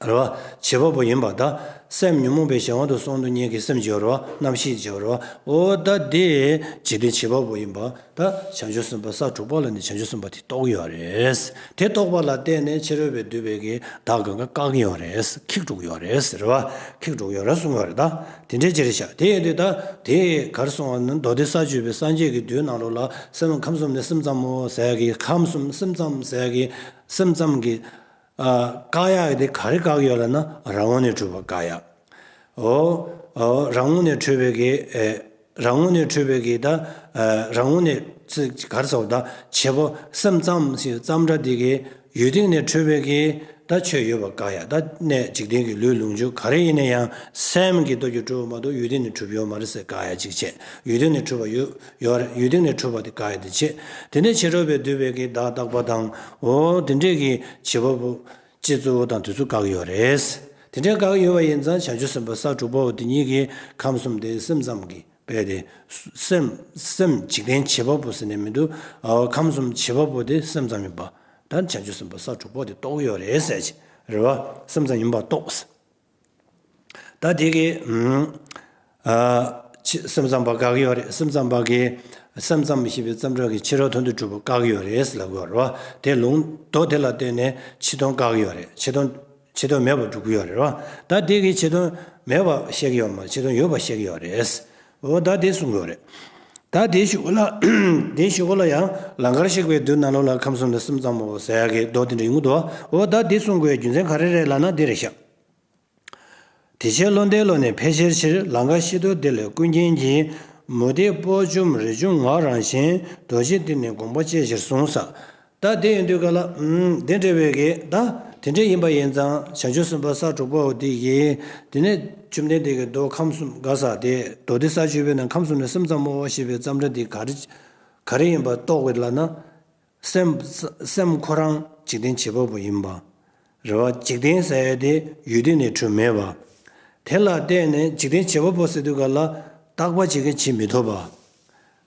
རེད་བ། བྱེད་པ་པོ་ཡིན་པ། ད་སེམས་ཉོན་མོངས་པའི་གཞན་དབང་དུ་སོང་དུས་ནི་གི་སེམས་ཅིག་ཡོད་རེད་བ། རྣམ་ཤེས་ཅིག་ཡོད་རེད་བ། འོ་ད་དེ་འཇིག་རྟེན་བྱེད་པ་པོ་ཡིན་པ། ད་བྱང་ཆུབ་སེམས་དཔའ་ས་དྲུག་པ་ལ་ནི་བྱང་ཆུབ་སེམས་དཔའ་དེ་རྟོགས་ཡོད་རེད། དེ་རྟོགས་པ་ལ་བརྟེན་ནས་ཕྱི་རོལ་པས་བསྡུས་པའི་གི་བདག་གང་ག་བཀག་གི་ཡོད་རེད། ཁེགས་འགྲོ་གི་ཡོད་རེད། རེད་བ། ཁེགས་འགྲོ་གི་ཡོད་རེད་གསུངས་ཡོད་རེད། ད་དེ་འདྲའི་ཅི་རེད་ཤག་དེ་ཡིན་དུས་ད་དེ་ག་རེ་གསུངས་པ་ན། མདོ་སྡེ་ས་བཅུ་པའི་སངས་རྒྱས་ཀྱི་མདོའི་ནང་ལོགས་ལ་སེམས། ཁམས་གསུམ་ནི་སེམས་ཙམ་མོ་ཟེར་གི། ཁམས་གསུམ་སེམས་ཙམ་ཟེར་གི། སེམས་ཙམ་གྱི། ཨ། བཀག་ཡག་དེ་ག་རེ་བཀག་ཡོད་ལབ་ན་རང་ངོས་ནས་གྲུབ་པ་བཀག་ཡག་འོ། འོ། རང་ངོས་ནས་འཕྲོས་པའི་གི། ཨེ། རང་ངོས་ནས་འཕྲོས་པའི་གི་ད། ཨ། རང་ངོས་ནས་ཚེ་ག་རེ་ཟེར་བ་ད། བྱེད་པོ་སེམས་ཙམ་ཞིག་ཙམ་སྒྲ་འདི་གི་ཡུལ་སྟེང་ནས་འཕྲོས་པའི་གི་ད་ཆོས་ཡོད་པ་བཀག་ཡག་ད་གནས་འཇིག་རྟེན་གྱི་ལུས་ལོངས་སྤྱོད་ག་རེ་ཡིན་ན་ཡང་སེམས་ཀྱི་སྟོབས་ཀྱིས་གྲུབ་པ་མ་གཏོགས་ཡུལ་སྟེང་ནས་གྲུབ་ཡོད་མ་རེད་ཟེར་བཀག་ཡག་གཅིག་བྱས། ཡུལ་སྟེང་ནས་གྲུབ་པ་ཡོད་ཡོད་རེད། ཡུལ་སྟེང་ནས་གྲུབ་པ་དེ་བཀག་ཡག་དེ་བྱས། དེ་ནས་ཕྱི་རོལ་པས་བསྡུས་པའི་གི་བདག་རྟག་པ་དང་། འོ་དེ་འདྲས་ཀྱི་བྱེད་པ་པོ། སྤྱི་གཙུག་དང་དེ་ཚོ་བཀག་ཡོད་རེད། དེ་འདྲའི་བཀག་ཡོད་པ་ཡིན་ཙང་བྱང་ཆུབ་སེམས་དཔའ་ས་དྲུག་པ་བོ་དེ་ཉིད་ཀྱིས་ཁམས་གསུམ་དེ་སེམས་ཙམ་གྱི་དཔེ་དེ། སེམས་སེམས་འཇིག་རྟེན་བྱེད་པ་པོ་ཟེར་ནས་མི་འདུག་ཨ། ཁམས་གསུམ་བྱེད་པ་པོ་དེ་སེམས་ཙམ་ཡིན་པ། ད་བྱང་ཆུབ་སེམས་དཔའ་ས་དྲུག་པ་དེ་རྟོགས་ཡོད་རེད་ཟེར་གྱི། རེད་བ། སེམས་ཙམ་ཡིན་པར་རྟོགས། ད་དེ་གི་ཨ་ཕྱི་སེམས་ཙམ་པ་དགག་གི་ཡོད་རེད། སེམས་ཙམ་པ་གི་སེམས་ཙམ་ཞེས་པའི་ཙམ་སྦྲ་གི་ཕྱི་རོལ་དོན་དུ་གྲུབ་པ་བཀག་གི་ཡོད་རེད་ལབ་དགོས་རེད་བ། དེ་ལུང་མདོ་དེ་ལ་བརྟེན་ནས་ཕྱི་དོན་བཀག་གི་ཡོད་རེད། ཕྱི་དོན་ཕྱི་དོན་མེད་པར་སྒྲུབ་ཀྱི་ཡོད་རེད་བ། ད་དེ་གི་ཕྱི་དོན་མེད་པ་བཤད་ཀྱི་ཡོད་མ་རེད། ཕྱི་དོན་ཡོད་པ་བཤད་ཀྱི་ཡོད་རེད། འོ་ད་དེ་གསུང་གི་ཡོད་རེད། ད་དེའི་གཞུག་ལ་དེའི་གཞུག་ལ་ཡང་ལང་ཀར་གཤེགས་པའི་དུས་ནང་ལོགས་ལ་ཁམས་གསུམ་ནས་སེམས་ཙམ་མོ་ཟེར་ཡག་གི་མདོ་དེ་འདྲ་ཡོང་གི་འདུག་འོ་ད་དེ་གསུང་དགོས་རྒྱུ་མཚན་ག་རེ་རེད་ལབ་ན་འདི་རེད་ཤག་དེ་ཕྱིར་བློ་འདས་བློ་ནི་འཕེལ་ཕྱིར་ཕྱིར། ལང་ཀ་ཤི་དོ་དེ་ལས་ཀུན་མཁྱེན་གྱིས། མུ་སྟེགས་སྤོ་བྱུང་རིགས་བྱུང་ངག་རང་བཞིན། རྡོ་རྗེ་འདི་ནི་དགོངས་པ་བཅད་ཕྱིར་གསུངས་ས། ད་དེ་ཡིན་དུས་ག་ལ་ཨུམ་དེ་འདྲ་བའི་གི་ད་དེ་འདྲ་ཡིན་པ་ཡིན་ཙང་བྱང་ཆུབ་སེམས་དཔའ་ས་དྲུག་པོ་དེ་གིས་དེ་ནས་བཅོམ་ལྡན་འདས་ཀྱི་མདོ་ཁམས་གསུམ་ག་ས་དེ་མདོ་སྡེ་ས་བཅུ་པའི་ནང་ཁམས་གསུམ་ནས་སེམས་ཙམ་མོ་ཞེས་པའི་ཙམ་སྦྲ་འདི་ག་རེ་ག་རེ་ཡིན་པ་རྟོགས་པའི་ལ་ན། སེམས་སེམས་ཁོ་རང་འཇིག་རྟེན་བྱེད་པ་པོ་ཡིན་པ། རེད་བ། འཇིག་རྟེན་ཟེར་ཡ་དེ་ཡུལ་དུས་ནས་གྲུབ་མེད་པ། དེ་ལ་བརྟེན་ནས་འཇིག་རྟེན་བྱེད་པ་པོ་ཟེར་དུས་ག་ལ་རྟག་པ་གཅིག་གིས་བྱེད་མི་ཐུབ་པ།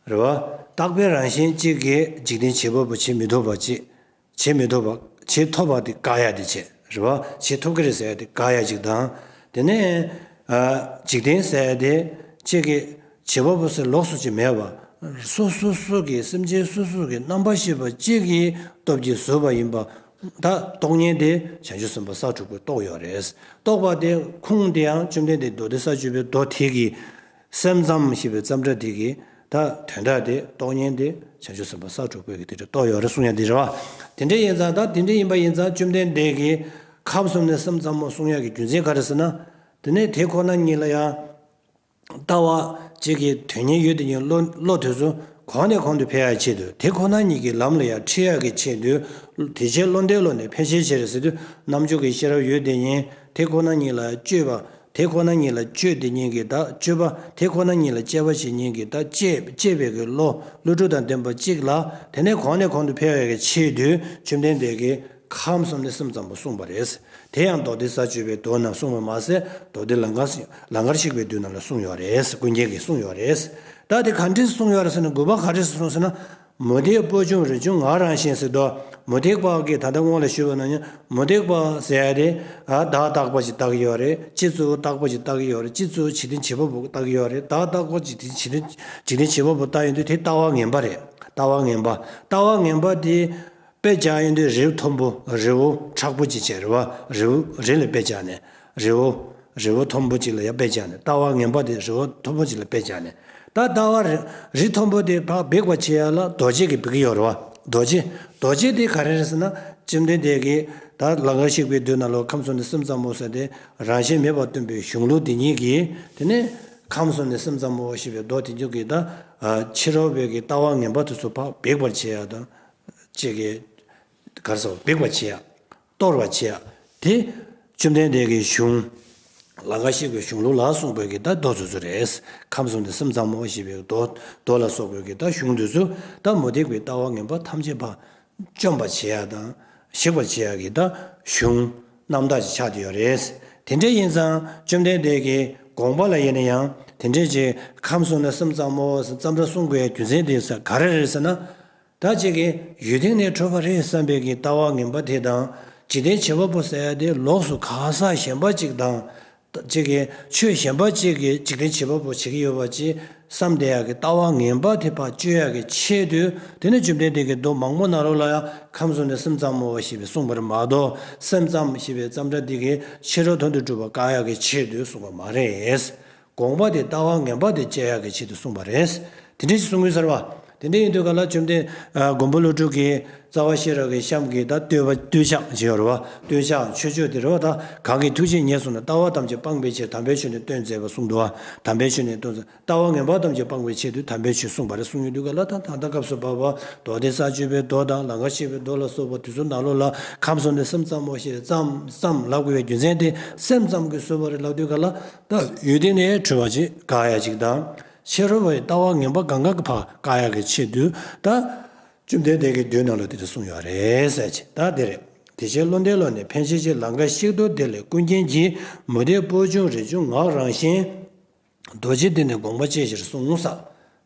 རེད་བ། རྟག་པའི་རང་བཞིན་གཅིག་གིས་འཇིག་རྟེན་བྱེད་པ་པོ་བྱེད་མི་ཐུབ་པ་ཅིག་བྱེད་མི་ཐུབ་པ། བྱེད་ཐུབ་པ་དེ་བཀག་ཡ་དེ་བྱེད། རེད་བ། བྱེད་ཐུབ་ཀྱི་རེད་ཟེར་ཡ་དེ་བཀག་ཡ་གཅིག་དང་། དེ་ནས་ཨ་འཇིག་རྟེན་ཟེར་ཡ་དེ་གཅིག་གིས་བྱེད་པ་པོ་ཟེར་ལོགས་སུ་ཅིག་མེད་པ། སོ་སོ་སོ་གི་སེམས་ཅན་སོ་སོ་གི་རྣམ་པ་ཤེས་པ་གཅིག་གི་སྟོབས་ཀྱིས་བཟོས་པ་ཡིན་པ། ད་རྟོགས་ཉིད་དེ་བྱང་ཆུབ་སེམས་དཔའ་ས་དྲུག་པོས་རྟོགས་ཡོད་རེད། རྟོགས་པ་དེ་ཁུངས་དེའང་བཅོམ་ལྡན་འདས་མདོ་སྡེ་ས་བཅུ་པའི་མདོ་དེ་གི་སེམས་ཙམ་ཞེས་པའི་ཙམ་སྦྲ་དེ་གི་ད་དོན་དག་དེ་རྟོགས་ཉིད་དེ་བྱང་ཆུབ་སེམས་དཔའ་ས་དྲུག་པོས་གི་དེ་འདྲ་རྟོགས་ཡོད་རེད་གསུང་ཡ་དེ་རེད་བ། དེ་འདྲ་ཡིན་ཙང་ད་དེ་འདྲ་ཡིན་པ་ཡིན་ཙང་བཅོམ་ལྡན་འདས་ཀྱིས་ཁམས་གསུམ་ནས་སེམས་ཙམ་མོ་གསུང་ཡ་གི་རྒྱུ་མཚན་ག་རེ་ཟེར་ན། དེ་ནས་དེ་ཁོ་ན་ཉིད་ལ་ཡང་ལྟ་བ་གཅིག་གི་དོན་གཉེར་ཡོད་དེ་ཉིད་བློ་བློ་དེ་ཚོ་གོང་ནས་གོང་དུ་འཕེལ་ཡག་ཆེད་དུ། དེ་ཁོ་ན་ཉིད་ཀྱི་ལམ་ལ་ཡང་ཁྲིད་ཡག་གི་ཆེད་དུ། དེ་ཕྱིར་བློ་འདས་བློ་ནི་འཕེལ་ཕྱིར་ཕྱིར་ཟེར་དུས་རྣམ་འཇོག་གི་ཤེས་རབ་ཡོད་དེ་ཉིད་དེ་ཁོ་ན་ཉིད་ལ་སྤྱོད་པ། དེ་ཁོ་ན་ཉིད་ལ་སྤྱོད་དེ་ཉིད་ཀྱི་ད་སྤྱོད་པ། དེ་ཁོ་ན་ཉིད་ལ་དཔྱད་པ་བྱེད་ཉིད་ཀྱི་ད་དཔྱད་དཔྱད་པའི་གི་བློ་བློ་གྲོས་དང་ལྡན་པ་གཅིག་ལ། དེ་ནས་གོང་ནས་གོང་དུ་འཕེལ་བའི་གི་ཆེད་དུ་བཅོམ་ལྡན་འདས་ཀྱིས་ཁམས་གསུམ་ནས་སེམས་ཙམ་པོ་གསུངས་པ་རེད། དེ་ཡང་མདོ་སྡེ་ས་བཅུ་པའི་མདོ་ནང་གསུངས་པ་མ་ཟད་མདོ་སྡེ་ལང་ཀ་ལང་ཀར་གཤེགས་པའི་དུས་ནང་ལ་གསུངས་ཡོད་རེད། ཀུན་མཁྱེན་གྱིས་གསུངས་ཡོད་རེད། ད་དེ་ག་འདྲས་གསུངས་ཡོད་རེད་ཟེར་ན། དགོས་པ་ག་རེ་གསུངས་ཟེར་ན། མུ་སྟེགས་སྤོ་བྱུང་རིགས་བྱུང་ངག་རང་བཞིན་ཟེར་དོ། མུ་སྟེགས་པ་གིས་ད་ལྟ་སྔོན་ལ་ཞུས་པ་ནང་བཞིན་མུ་སྟེགས་པ་ཟེར་ཡ་དེ་ཨ་བདག་རྟག་པ་ཅིག་ལྟ་གི་ཡོད་རེད། སྤྱི་གཙུག་རྟག་པ་ཅིག་ལྟ་གི་ཡོད་རེད། སྤྱི་གཙུག་འཇིག་རྟེན་བྱེད་པ་པོ་ལྟ་གི་ཡོད་རེད། བདག་རྟག་པ་ཅིག་དེ་འཇིག་རྟེན་འཇིག་རྟེན་བྱེད་པ་པོ་ལྟ་ཡོང་དུས་དེ་ལྟ་བ་ངན་པ་རེད། ལྟ་བ་ངན་པ། ལྟ་བ་ངན་པ་དེ་དཔེ་བྱ་ཡོང་དུས་རི་བོ་མཐོན་པོ། རི་བོ་མཁྲེགས་པོ་ཅིག་བྱས་རེད་བ། རི་བོ་རི་ལ་དཔེ་བྱས་ནས་རི་བོ་རི་བོ་མཐོན་པོ་ཅིག་ལ་ཡ་དཔེ་བྱས་ནས་ལྟ་བ་ངན་པ་དེ་རི་བོ་མཐོན་པོ་ཅིག་ལ་དཔེ་བྱས་ནས། ད་ལྟ་བ་རི་རི་མཐོན་པོ་དེ་ཕར་འབེགས་པ་བྱེད་ཡ་ལ་རྡོ་རྗེ་གིས་འབེགས་ཀྱི་ཡོད་རེད་བ། རྡོ་རྗེ་རྡོ་རྗེ་དེ་ག་རེ་རེད་ཟེར་ན། བཅོམ་ལྡན་འདས་ཀྱིས་ད་ལང་ཀར་གཤེགས་པའི་དུས་ནང་ལོགས་ཁམས་གསུམ་ནས་སེམས་ཙམ་མོ་ཟེར་ཏེ་རང་བཞིན་མེད་པར་སྟོན་པའི་གཞུང་ལུགས་དེ་ཉིད་ཀྱིས། དེ་ནས་ཁམས་གསུམ་ནས་སེམས་ཙམ་མོ་ཞེས་པའི་མདོ་དེ་ཉིད་ཀྱིས་ད་ཕྱི་རོལ་པའི་གི་ལྟ་བ་ངན་པ་དེ་ཚོ་ཕར་འབེགས་པར་བྱེད་ཡ་དང་། ཅིག་གི་གར་སོགས་འབིགས་པ་བྱེད་ཡ། གཏོར་བ་བྱེད་ཡ། དེ་བཅོམ་ལྡན་འདས་ཀྱི་གཞུང་། ལང་ཀ་གཤེགས་པའི་གཞུང་ལུགས་ལ་གསུངས་པའི་གི་ད་མདོ་ཚོ་ཚོ་རེད། ཁམས་གསུམ་དུ་སེམས་ཙམ་མོ་ཞེས་པའི་མདོ་མདོ་ལ་སོགས་པའི་གི་ད་གཞུང་འདི་ཚོ་ད་མུ་སྟེགས་པའི་ལྟ་བ་ངན་པ་ཐམས་ཅད་པ་བཅོམ་པ་བྱེད་ཡ་དང་ཞིག་པ་བྱེད་ཡ་གི་ད་གཞུང་རྣམ་དག་ཅིག་ཆགས་བསྡད་ཡོད་རེད། དེ་འདྲ་ཡིན་ཙང་བཅོམ་ལྡན་འདས་ཀྱི་དགོངས་པ་ལ་ཡིན་ན་ཡང་དེ་འདྲའི་ཅིག་ཁམས་གསུམ་ན་སེམས་ཙམ་མོ་ཙམ་ར་གསུང་དགོས་ཡ་རྒྱུ་མཚན་དེ་ས་ག་རེ་རེད་ཟེར་ན། ད་ཅིག་གིས་ཡུལ་དེ་ནས་གྲུབ་པ་རེད་བསམ་པའི་གི་ལྟ་བ་ངན་པ་དེ་དང་། འཇིག་རྟེན་བྱེད་པ་པོ་ཟེར་ཡ་དེ་ལོགས་སུ་གང་ཟག་གཞན་པ་ཅིག་དང་། ད་ཅིག་གིས་ཆོས་གཞན་པ་ཅིག་གིས་འཇིག་རྟེན་བྱེད་པ་པོ་བྱེད་ཀྱི་ཡོད་པ་ཅིག་བསམ་བསྡད་ཡ་གི་ལྟ་བ་ངན་པ་དེ་ཕར་གཅོད་ཡ་གི་ཆེད་དུ། དེ་ནི་བཅོམ་ལྡན་འདས་ཀྱི་མདོ་མང་པོ་ནང་ལོགས་ལ་ཡང་ཁམས་གསུམ་ནས་སེམས་ཙམ་མོ་ཞེས་པའི་གསུངས་པ་རེད་མ་གཏོགས། སེམས་ཙམ་ཞེས་པའི་ཙམ་སྒྲ་འདི་གིས་ཕྱི་རོལ་དོན་དུ་གྲུབ་པ་བཀག་ཡ་གི་ཆེད་དུ་གསུངས་པ་མ་རེད། དགོངས་པ་དེ་ལྟ་བ་ངན་པ་དེ་བཅད་ཡག་གི་ཆེད་དུ་གསུངས་པ་རེད། དེ་འདྲ་ཞིག་གསུང་གི་ཡོད་ས་རེད་བ། དེ་འདྲ་ཡིན་དུས་ག་ལ་བཅོམ་ལྡན་མགོན་པོ་ཀླུ་སྒྲུབ་ཀྱིས་རྩ་བ་ཤེས་རབ་ཀྱི་གཤམ་གྱི་ད་བསྟོད་པ་བསྟོད་ཕྱག་ཅིག་ཡོད་རེད་བ། བསྟོད་ཕྱག་མཆོད་བརྗོད་དེ་རེད་བ། ད་གང་གིས་ཐུགས་རྗེས་ཉེས་སོང་ན། ལྟ་བ་ཐམས་ཅད་སྤང་བའི་ཕྱིར། དམ་པའི་ཆོས་ནི་སྟོན་མཛད་པ་གསུངས་འདུག་བ། དམ་པའི་ཆོས་ནི་སྟོན་མཛད། ལྟ་བ་ངན་པ་ཐམས་ཅད་སྤང་བའི་ཆེད་དུ་དམ་པའི་ཆོས་གསུངས་པ་རེད་གསུང་ཡོང་དུས་ག་ལ། ད་ད་ལྟ་སྐབས་སུ་བབ་པ་མདོ་སྡེ་ས་བཅུ་པའི་མདོ་དང་ལང་ཀར་གཤེགས་པའི་མདོ་ལ་སོགས་པ་དེ་ཚོ་ནང་ལོགས་ལ་ཁམས་གསུམ་ནས་སེམས་ཙམ་མོ་ཞེས་ཙམ་ཙམ་ལབ་དགོས་པའི་རྒྱུ་མཚན་དེ་སེམས་ཙམ་གྱིས་བཟོས་པ་རེད་ལབ་དུས་ག་ལ། ད་ཡུལ་དེ་ནས་གྲུབ་པ་ཅིག་བཀག་ཡ་ཅིག་དང་། ཕྱི་རོལ་པའི་ལྟ་བ་ངན་པ་གང་ག་གི་ཕར་བཀག་ཡ་གི་ཆེད་དུ་ད་བཅོམ་ལྡན་འདས་ཀྱིས་མདོའི་ནང་ལ་དེ་འདྲ་གསུངས་ཡོད་རེད་ཟེར་ཅིག་ད་དེ་རེད། དེ་ཕྱིར་བློ་འདས་བློ་ནི་འཕེལ་ཕྱིར་ཕྱིར། ལང་ཀ་གཤེགས་དོ་དེ་ལས་ཀུན་མཁྱེན་གྱིས། མུ་སྟེགས་སྤོ་བྱུང་རིགས་བྱུང་ངག་རང་བཞིན། རྡོ་རྗེ་འདི་ནི་དགོངས་པ་བཅད་ཕྱིར་གསུངས་ས།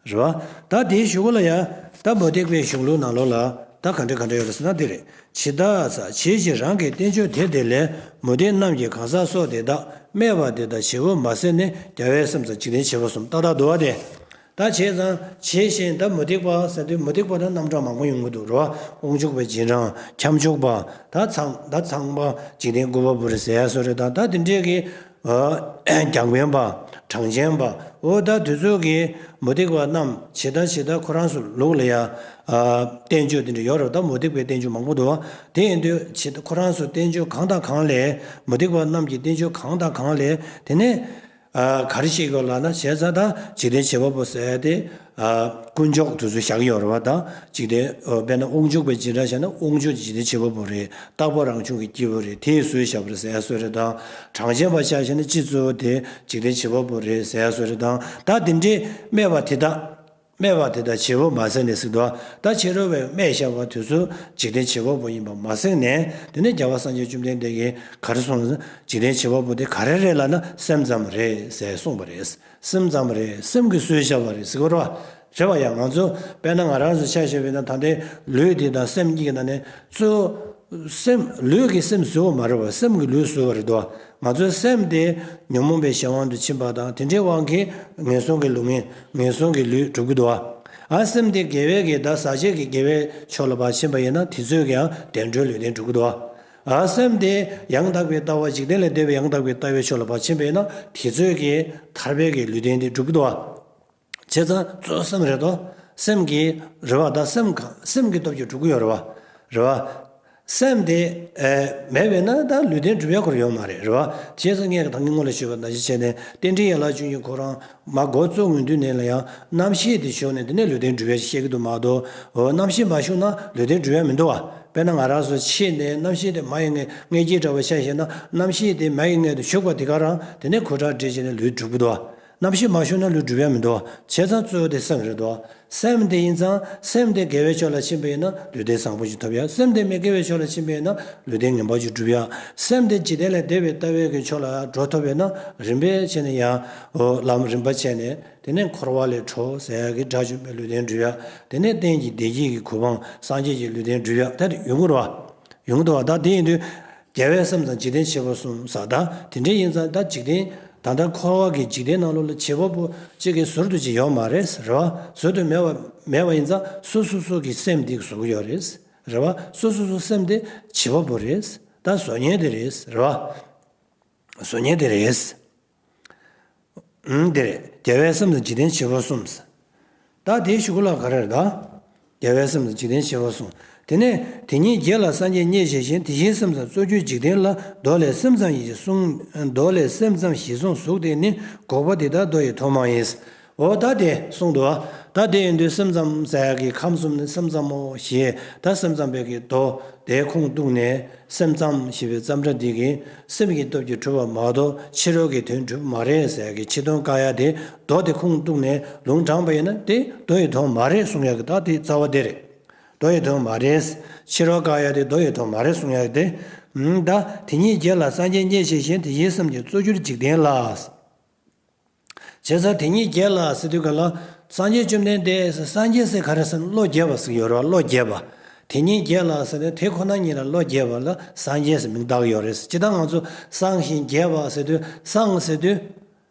རེད་བ། ད་དེའི་གཞུག་གུ་ལ་ཡང་ད་མུ་སྟེགས་པའི་གཞུང་ལུགས་ནང་ལོགས་ལ། ད་ག་འདྲ་ག་འདྲ་ཡོད་རེད་ཟེར་ན་འདི་རེད། ཇི་ལྟར་ཟེར། ཇི་ཞིག་རང་གི་བསྟན་བཅོས་དེ་དེ་ལས་མུ་སྟེགས་རྣམས་ཀྱིས་གང་ཟག་སོགས་དེ་དག་སྨད་པ་དེ་དག་བྱེད་པོ་མ་ཟད་ནས་རྒྱལ་བའི་སེམས་སམ་འཇིག་རྟེན་བྱེད་པོ་གསུམ་ཏག་ཏག་འདུག་བ་དེ། ད་བྱས་ཙང་ཇི་ཞིག་ད་མུ་སྟེགས་པ་ཟེར་དུས་མུ་སྟེགས་པ་ད་རྣམ་གྲངས་མང་པོ་ཡོང་གི་འདུག་རོ། དབང་ཕྱུག་པ་རྗེས་འབྲང་ཁྱབ་འཇུག་པ། ད་ཚངས་ད་ཚངས་པ་འཇིག་རྟེན་བཀོད་པ་པོ་རེད་ཟེར་ཡ་སོགས་རེད། ད་ད་དེ་འདྲས་ཀྱི་རྒྱང་འཕེན་པ། གྲངས་ཅན་པ། འོ་ད་དུས་ཚོད་ཀྱི་མུ་སྟེགས་པ་རྣམས་ཇི་ལྟ་ཇི་ལྟ་ཁོ་རང་ཚོ་ལུགས་ལ་ཡ། བསྟན་བཅོས་དེ་འདྲ་ཡོད་རེད། ད་མུ་སྟེགས་པའི་བསྟན་བཅོས་མང་པོ་འདུག་དེ་ཡིན་དུས་ཇི་ལྟ་ཁོ་རང་ཚོ་བསྟན་བཅོས་གང་དང་གང་ལས། མུ་སྟེགས་པ་རྣམས་ཀྱི་བསྟན་བཅོས་གང་དང་གང་ལས་དེ་ནས་ག་རེ་བཤད་ཀྱི་ཡོད་ལབ་ན། བྱས་ཙང་ད་འཇིག་རྟེན་བྱེད་པ་པོ་ཟེར་ཡ་དེ། དཀོན་མཆོག་དེ་ཚོ་བཞག་གི་ཡོད་རེད་བ། ད་འཇིག་རྟེན་དཔེར་ན་དབང་ཕྱུག་པའི་འཇིགས་སྐྲག་བྱས་ན་དབང་ཕྱུག་འཇིག་རྟེན་བྱེད་པ་པོ་རེད། རྟག་པ་རང་བྱུང་གི་སྐྱེས་བུ་རེད། དེས་བཟོས་བཞག་པ་རེད་ཟེར་ཡ་བཟོ་རེད་དང་། གྲངས་ཅན་པ་ཆ་བཞག་ན་སྤྱི་གཙོ་བོ་དེ་འཇིག་རྟེན་བྱེད་པ་པོ་རེད་ཟེར་ཡ་བཟོ་རེད་དང་། ད་དེ་འདྲའི་སྨད་པ་དེ་དག་སྨད་པ་དེ་དག་བྱེད་པོ་མ་ཟད་ནས་ཟེར་འདུག་ད་ཕྱི་རོལ་པས་སྨད་བཞག་པ་དེ་ཚོ་འཇིག་རྟེན་བྱེད་པ་པོ་ཡིན་པ་མ་ཟད་ནས། དེ་ནས་རྒྱལ་བ་སངས་རྒྱས་བཅོམ་ལྡན་འདས་ཀྱིས་ག་རེ་གསུངས་ན། འཇིག་རྟེན་བྱེད་པ་པོ་དེ་ག་རེ་རེད་ལབ་ན་སེམས་ཙམ་རེད་ཟེར་གསུངས་པ་རེད། སེམས་ཙམ་རེད། སེམས་ཀྱིས་བཟོས་བཞག་པ་རེད་ཟེར་གྱི་ཡོད་རེད་བ། རེད་བ་ཡ། ང་ཚོ་དཔེར་ན་ང་རང་ཚོ་ཆ་བཞག་པ་ཡིན་ན་ད་ལྟའི་ལུས་འདི་དང་སེམས་གཉིས་ཀྱི་ནང་ནས་གཙོ་བོ་སེམས། ལུས་ཀྱིས་སེམས་བཟོས་པ་མ་རེད་བ། སེམས་ཀྱིས་ལུས་བཟོས་པ་རེད་དོ། ང་ཚོའི་སེམས་དེ་ཉོན་མོངས་པའི་གཞན་དབང་དུ་ཕྱིན་པ་དང་། དེ་འདྲའི་དབང་གིས་ངན་སོང་གི་ལུས་ངན། ངན་སོང་གི་ལུས་སྒྲུབ་ཀྱི་འདུག་བ། ཨ་སེམས་དེ་དགེ་བའི་གི་ད་ཟག་བཅས་ཀྱི་དགེ་བའི་ཕྱོགས་ལ་ཕར་ཕྱིན་པ་ཡིན་ན་དེ་ཚོས་ཀྱང་བདེ་འགྲོའི་ལུས་རྟེན་སྒྲུབ་ཀྱི་འདུག་བ། ཨ་སེམས་དེ་ཡང་དག་པའི་ལྟ་བ། འཇིག་རྟེན་ལས་འདས་པའི་ཡང་དག་པའི་ལྟ་བའི་ཕྱོགས་ལ་ཕར་ཕྱིན་པ་ཡིན་ན་དེ་ཚོས་ཀྱི་ཐར་པའི་གི་ལུས་རྟེན་དེ་སྒྲུབ་ཀྱི་འདུག་བ། བྱས་ཙང་གཙོ་བོ་སེམས་རེད་དོ། སེམས་ཀྱི་རེད་བ། ད་སེམས་གང་། སེམས་ཀྱི་སྟོབས་ཀྱིས་སྒྲུབ་ཀྱི་ཡོད་རེད་བ། རེད་བ། སེམས་དེ་ཨེ་མེད་པས་ན་ད་ལུས་རྟེན་སྒྲུབ་ཡ་ཁོ་རང་ཡོད་མ་རེད། རེད་བ། བྱས་ཙང་ངས་ད་གིན་སྔོན་ལ་ཞུས་པ་ནང་བཞིན་བྱས་ནས་རྟེན་འབྲེལ་ཡན་ལག་བཅུ་གཉིས་ཁོ་རང་མར་འགོ་བཙུགས་སྔོན་དུས་ནས་ལ་ཡང་རྣམ་ཤེས་དེ་ཞུགས་ནས་དེ་ནས་ལུས་རྟེན་སྒྲུབ་ཡ་ཞིག་བཤད་ཀྱི་འདུག་མ་གཏོགས། འོ་རྣམ་ཤེས་མ་ཞུགས་ན་ལུས་རྟེན་སྒྲུབ་ཡ་མི་འདུག་བ། དཔེར་ན་ང་རང་ཚོ་ཕྱི་ནས་རྣམ་ཤེས་དེ་མ་ཡི་མངལ། མངལ་སྐྱེས་འདྲ་བོ་ཆ་བཞག་ན་རྣམ་ཤེས་དེ་མ་ཡི་མངལ་དུ་ཞུགས་པ་དེ་ག་རང་དེ་ནས་ཁུ་ཁྲག་འདྲེས་བྱས་ནས་ལུས་སྒྲུབ་ཀྱི་འདུག་བ། རྣམ་ཤེས་མ་ཞུགས་ན་ལུས་སྒྲུབ་ཡ་མི་འདུག་བ། བྱས་ཙང་གཙོ་བོ་དེ་སེམས་རེད་དོ། སེམས་དེ་ཡིན་ཙང་སེམས་དེ་དགེ་བའི་ཕྱོགས་ལ་ཕྱིན་པ་ཡིན་ན་ལུས་རྟེན་བཟང་པོ་ཞིག་ཐོབ་ཡ། སེམས་དེ་མི་དགེ་བའི་ཕྱོགས་ལ་ཕྱིན་པ་ཡིན་ན་ལུས་རྟེན་ངན་པ་ཞིག་སྒྲུབ་ཡ། སེམས་དེ་འཇིག་རྟེན་ལས་འདས་པའི་ལྟ་བའི་གི་ཕྱོགས་ལ་འགྲོ་ཐུབ་པ་ཡིན་ན་རིམ་པས་བྱས་ནས་ཡང་འོ་ལམ་རིམ་པ་བྱས་ནས་དེ་ནས་འཁོར་བ་ལས་གྲོལ་ཟེར་ཡ་གི་དགྲ་བཅོམ་པའི་ལུས་རྟེན་སྒྲུབ་ཡ། དེ་ནས་གཏན་གྱི་བདེ་སྐྱིད་ཀྱི་གོ་འཕང་སངས་རྒྱས་ཀྱི་ལུས་རྟེན་སྒྲུབ་ཡ་ད་དེ་ཡོང་གི་རེད་བ། ཡོང་གི་འདུག་བ། ད་དེ་ཡིན་དུས་རྒྱལ་བའི་སེམས་ཙམ་འཇིག་རྟེན་བྱེད་པོ་གསུམ་ཟེར། ད་དེ་འདྲ་ཡིན་ཙང་ད་འཇིག་རྟེན་ད་ལྟ་འཁོར་བ་གི་འཇིག་རྟེན་ནང་ལོགས་ལ་བྱེད་པ་པོ་གཅིག་གི་ཟུར་དུ་ཅིག་ཡོད་མ་རེད། རེད་བ། ཟུར་དུ་མེད་པ་མེད་པ་ཡིན་ཙང་སོ་སོ་སོ་གི་སེམས་དེ་བཟོ་གི་ཡོད་རེད། རེད་བ། སོ་སོ་སོ་སེམས་དེ་བྱེད་པ་པོ་རེད། ད་བཟོ་མཁན་དེ་རེད། རེད་བ། བཟོ་མཁན་དེ་རེད། ཨང་། དེ་རེད། རྒྱལ་བའི་སེམས་དང་འཇིག་རྟེན་བྱེད་པོ་གསུམ། ད་དེའི་གཞུག་ལ་ག་རེ་རེད་ད། རྒྱལ་བའི་སེམས་དང་འཇིག་རྟེན་བྱེད་པོ་གསུམ། དེ་ནས་དེ་ཉིད་བརྒྱད་ལ་སངས་རྒྱས་མཉེས་བྱས་ཤིང་། དེ་བཞིན་སེམས་ཙམ་གཙོ་གྱུར་འཇིག་རྟེན་ལ། མདོ་ལས་སེམས་ཙམ་ཞེས་གསུངས། མདོ་ལས་སེམས་ཙམ་ཞེས་གསུངས་གཟུགས་དེ་ནི། འགོག་པ་འདི་དག་མདོ་ཡི་ཐོག་མ་ཡིན། འོ་ད་དེ་གསུངས་འདུག་བ། ད་དེ་ཡིན་དུས་སེམས་ཙམ་ཟེར་ཡག་གི་ཁམས་གསུམ་ནི་སེམས་ཙམ་མོ་ཞེས་ད་སེམས་ཙམ་པའི་གི་མདོ་དེའི་ཁུངས་གཏུགས་ནས། སེམས་ཙམ་ཞེས་པའི་ཙམ་སྒྲ་འདི་གིས་སེམས་ཀྱི་སྟོབས་ཀྱིས་གྲུབ་པ་མ་གཏོགས་ཕྱི་རོལ་གྱི་དོན་གྲུབ་མ་རེད་ཟེར་ཡག་གི་ཕྱི་དོན་བཀག་ཡ་དེ། མདོ་དེ་ཁུངས་གཏུགས་ནས་ལུང་དྲངས་པ་ཡིན་ན་དེ་མདོ་ཡི་དོན་མ་རེད་གསུང་ཡག་གི་ད་དེ་རྩ་བ་དེ་རེད། མདོ་ཡི་དོན་མ་རེད། ཕྱི་རོལ་བཀག་ཡ་དེ་མདོ་ཡི་དོན་མ་རེད་གསུང་ཡག་གི་དེ། ད་དེ་ཉིད་བརྒྱད་ལ་སངས་རྒྱས་མཉེས་བྱས་ཤིང་། དེ་བཞིན་སེམས་ཀྱི་གཙོ་གྱུར་འཇིག་རྟེན་ལ། བྱས་ཙང་དེ་ཉིད་བརྒྱད་ལ་ཟེར་དུས་ག་ལ། སངས་རྒྱས་བཅོམ་ལྡན་འདས་སངས་རྒྱས་ཟེར་ག་རེ་ཟེར་ན་བློ་རྒྱས་པ་ཟེར་གྱི་ཡོད་རེད་བ། བློ་རྒྱས་པ། དེ་ཉིད་བརྒྱད་ལ་ཟེར་ནས་དེ་ཁོ་ན་ཉིད་ལ་བློ་རྒྱས་པ་ལ་སངས་རྒྱས་ཟེར་མིང་བཏགས་ཀྱི་ཡོད་རེད། ཇི་ལྟར་ང་ཚོ་སངས་ཤིང་རྒྱས་པ་ཟེར་དུས། སངས་ཟེར་དུས་